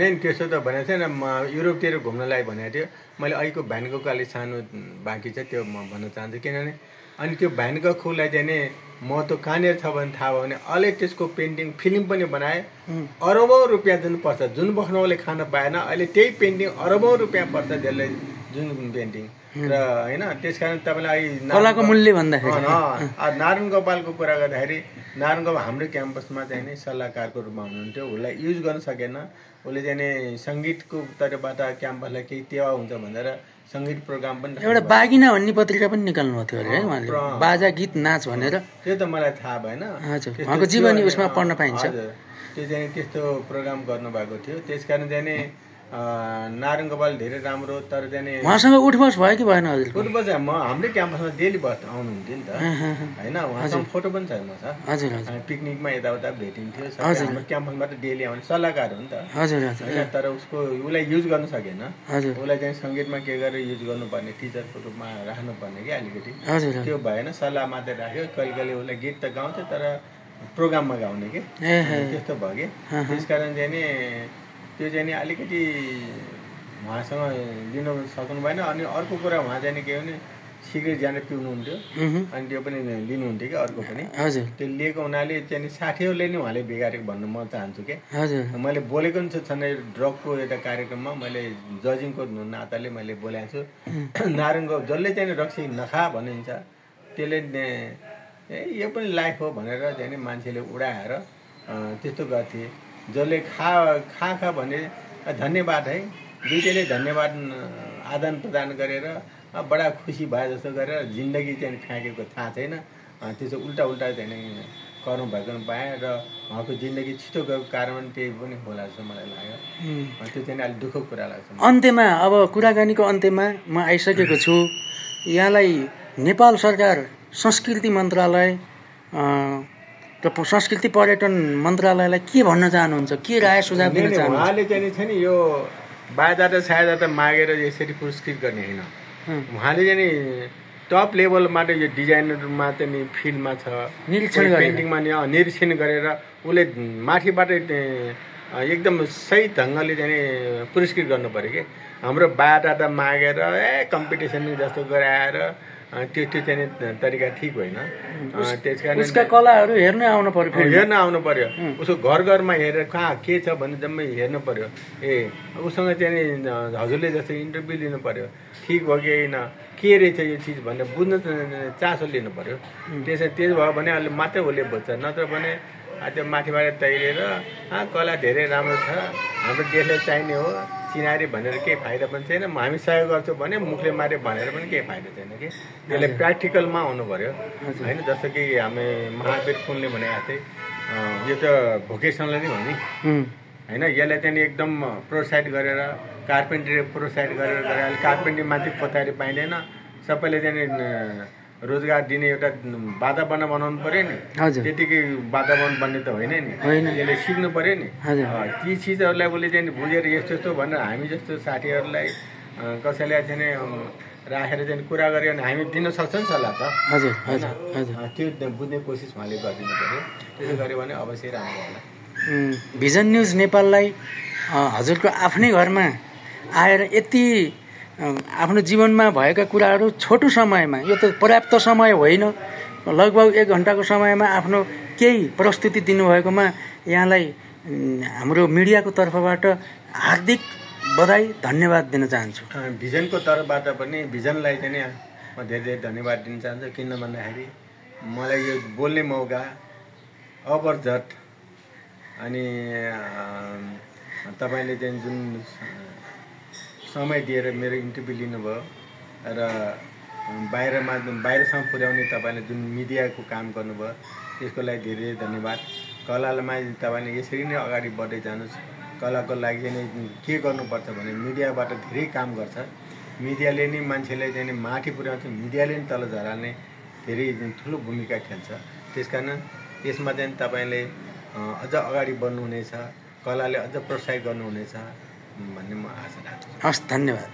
नै त्यसो त भनेको छैन म युरोपतिर घुम्नलाई भनेको थियो मैले अहिलेको भ्यानको अलि सानो बाँकी छ त्यो म भन्न चाहन्छु किनभने अनि त्यो भ्यानगखलाई चाहिँ नि महत्त्व कहाँनिर छ भने थाहा भयो भने अहिले त्यसको पेन्टिङ फिल्म पनि बनाए अरबौँ रुपियाँ जुन पर्छ जुन बस्न उसले खान पाएन अहिले त्यही पेन्टिङ अरबौँ रुपियाँ पर्छ त्यसले जुन पेन्टिङ र होइन त्यस कारण तपाईँलाई कलाको मूल्य भन्दाखेरि नारायण गोपालको कुरा गर्दाखेरि नारायण गोपाल हाम्रो क्याम्पसमा चाहिँ नि सल्लाहकारको रूपमा हुनुहुन्थ्यो उसलाई युज गर्न सकेन उसले चाहिँ नि सङ्गीतको तर्फबाट क्याम्पसलाई केही टेवा हुन्छ भनेर सङ्गीत प्रोग्राम पनि एउटा बागिना भन्ने पत्रिका पनि निकाल्नु भएको थियो अरे है उहाँले बाजा गीत नाच भनेर त्यो त मलाई थाहा भएन हजुर उहाँको जीवनी उसमा पढ्न पाइन्छ त्यो चाहिँ त्यस्तो प्रोग्राम गर्नुभएको थियो त्यसकारण चाहिँ नि नारायण गोपाल धेरै राम्रो तर चाहिँ उहाँसँग उठबस भयो कि भएन हजुर उठबस म हाम्रै क्याम्पसमा डेली बस आउनुहुन्थ्यो नि त होइन उहाँसँग फोटो पनि छ मसँग हजुर पिकनिकमा यताउता भेटिन्थ्यो हाम्रो क्याम्पसमा त डेली आउने सल्लाहकार हो नि त हजुर होइन तर उसको उसलाई युज गर्न सकेन उसलाई चाहिँ सङ्गीतमा के गरेर युज गर्नुपर्ने टिचरको रूपमा राख्नुपर्ने कि अलिकति त्यो भएन सल्लाह मात्रै राख्यो कहिले कहिले उसलाई गीत त गाउँथ्यो तर प्रोग्राममा गाउने कि त्यस्तो भयो कि त्यस कारण चाहिँ नि त्यो चाहिँ नि अलिकति उहाँसँग लिन सक्नु भएन अनि अर्को कुरा उहाँ चाहिँ के भने सिगरेट ज्यान पिउनुहुन्थ्यो अनि त्यो पनि लिनुहुन्थ्यो कि अर्को पनि त्यो लिएको हुनाले चाहिँ साथीहरूले नै उहाँले बिगारेको भन्नु म चाहन्छु कि मैले बोलेको पनि छ ड्रगको एउटा कार्यक्रममा मैले जजिङको नाताले मैले बोलेको छु नारायणको जसले चाहिँ रक्सी नखा भनिन्छ त्यसले यो पनि लाइफ हो भनेर चाहिँ नि मान्छेले उडाएर त्यस्तो गर्थे। जसले खा भने धन्यवाद है, दुइटैले धन्यवाद आदान प्रदान गरेर बडा खुसी भए जस्तो गरेर जिन्दगी चाहिँ फ्याँकेको थाहा छैन। त्यसो उल्टा चाहिँ नि कर्म भएको पाएँ र उहाँको जिन्दगी छिटो गएको कारण त्यही पनि होला जस्तो मलाई लाग्यो। त्यो चाहिँ अलिक दुःखको कुरा लाग्छ। अन्त्यमा अब कुराकानीको अन्त्यमा म आइसकेको छु। यहाँलाई नेपाल सरकार संस्कृति मन्त्रालय र संस्कृति पर्यटन मन्त्रालयलाई के भन्न चाहनुहुन्छ, के राय सुझाव दिन चाहनुहुन्छ? उहाँले चाहिँ नि यो बाजाटा सायदा मागेर यसरी पुरस्कृत गर्ने होइन। उहाँले चाहिँ नि टप लेभलमा यो डिजाइनरमा चाहिँ नि फिल्डमा छ, निरीक्षण पेन्टिङमा निरीक्षण गरेर उसले माथिबाट एकदम सही ढङ्गले चाहिँ नि पुरस्कृत गर्नु पर्यो कि। हाम्रो बायोडाटा मागेर कम्पिटिसन जस्तो गराएर त्यो चाहिँ नि तरिका ठिक होइन। त्यस कारण उसका कलाहरू हेर्न आउनु पर्यो, उसको घरमा हेरेर कहाँ के छ भने जम्मै हेर्नु पर्यो। उसँग चाहिँ नि हजुरले जस्तो इन्टरभ्यू लिनु पर्यो, ठिक हो कि होइन, के रहेछ यो चिज भनेर बुझ्न चासो लिनु पर्यो। त्यसो भयो भने अहिले मात्रै उसले बुझ्छ, नत्र भने त्यो माथिबाट तैरेर कला धेरै राम्रो छ, हाम्रो देशलाई चाहिने हो चिनारी भनेर केही फाइदा पनि छैन। हामी सहयोग गर्छौँ भने मुखले मारे भनेर पनि केही फाइदा छैन कि। त्यसले प्र्याक्टिकलमा आउनु पर्यो होइन। जस्तो कि हामी महावीर कुनले भनेको थिए यो त भोकेसनल नै हो नि होइन। यसलाई चाहिँ एकदम प्रोत्साहित गरेर कार्पेन्ट्री प्रोत्साहित गरेर अहिले कार्पेन्ट्री मान्छे खोतारी पाइँदैन। सबैले चाहिँ रोजगार दिने एउटा वातावरण बनाउनु पर्यो नि। त्यतिकै वातावरण बन्ने त होइन नि, यसले सिक्नु पर्यो नि। ती चिजहरूलाई उसले चाहिँ बुझेर यस्तो यस्तो भनेर हामी जस्तो साथीहरूलाई कसैलाई चाहिँ राखेर चाहिँ कुरा गऱ्यो भने हामी दिन सक्छौँ नि सल्लाह त। त्यो बुझ्ने कोसिस उहाँले गरिदिनु पर्यो। त्यसो गर्यो भने अवश्य राम्रो होला। भिजन न्युज नेपाललाई हजुरको आफ्नै घरमा आएर यति आफ्नो जीवनमा भएका कुराहरू छोटो समयमा, यो त पर्याप्त समय होइन, लगभग 1 घन्टाको समयमा आफ्नो केही प्रस्तुति दिनुभएकोमा यहाँलाई हाम्रो मिडियाको तर्फबाट हार्दिक बधाई धन्यवाद दिन चाहन्छु। भिजनको तर्फबाट पनि भिजनलाई चाहिँ म धेरै धेरै धन्यवाद दिन चाहन्छु। किन भन्दाखेरि मलाई यो बोल्ने मौका अबरझट अनि तपाईँले चाहिँ जुन समय दिएर मेरो इन्टरभ्यू लिनुभयो र बाहिरसम्म पुर्याउने तपाईँले जुन मिडियाको काम गर्नुभयो त्यसको लागि धेरै धेरै धन्यवाद। कलामा तपाईँले यसरी नै अगाडि बढ्दै जानुहोस्। कलाको लागि नै के गर्नुपर्छ भने मिडियाबाट धेरै काम गर्छ। मिडियाले नै मान्छेलाई चाहिँ माथि पुर्याउँछ, मिडियाले नै तल झराल्ने धेरै ठुलो भूमिका खेल्छ। त्यस कारण यसमा चाहिँ तपाईँले अझ अगाडि बढ्नुहुनेछ, कलाले अझ प्रोत्साहित गर्नुहुनेछ भन्ने म आशा राख्छु। हस्, धन्यवाद।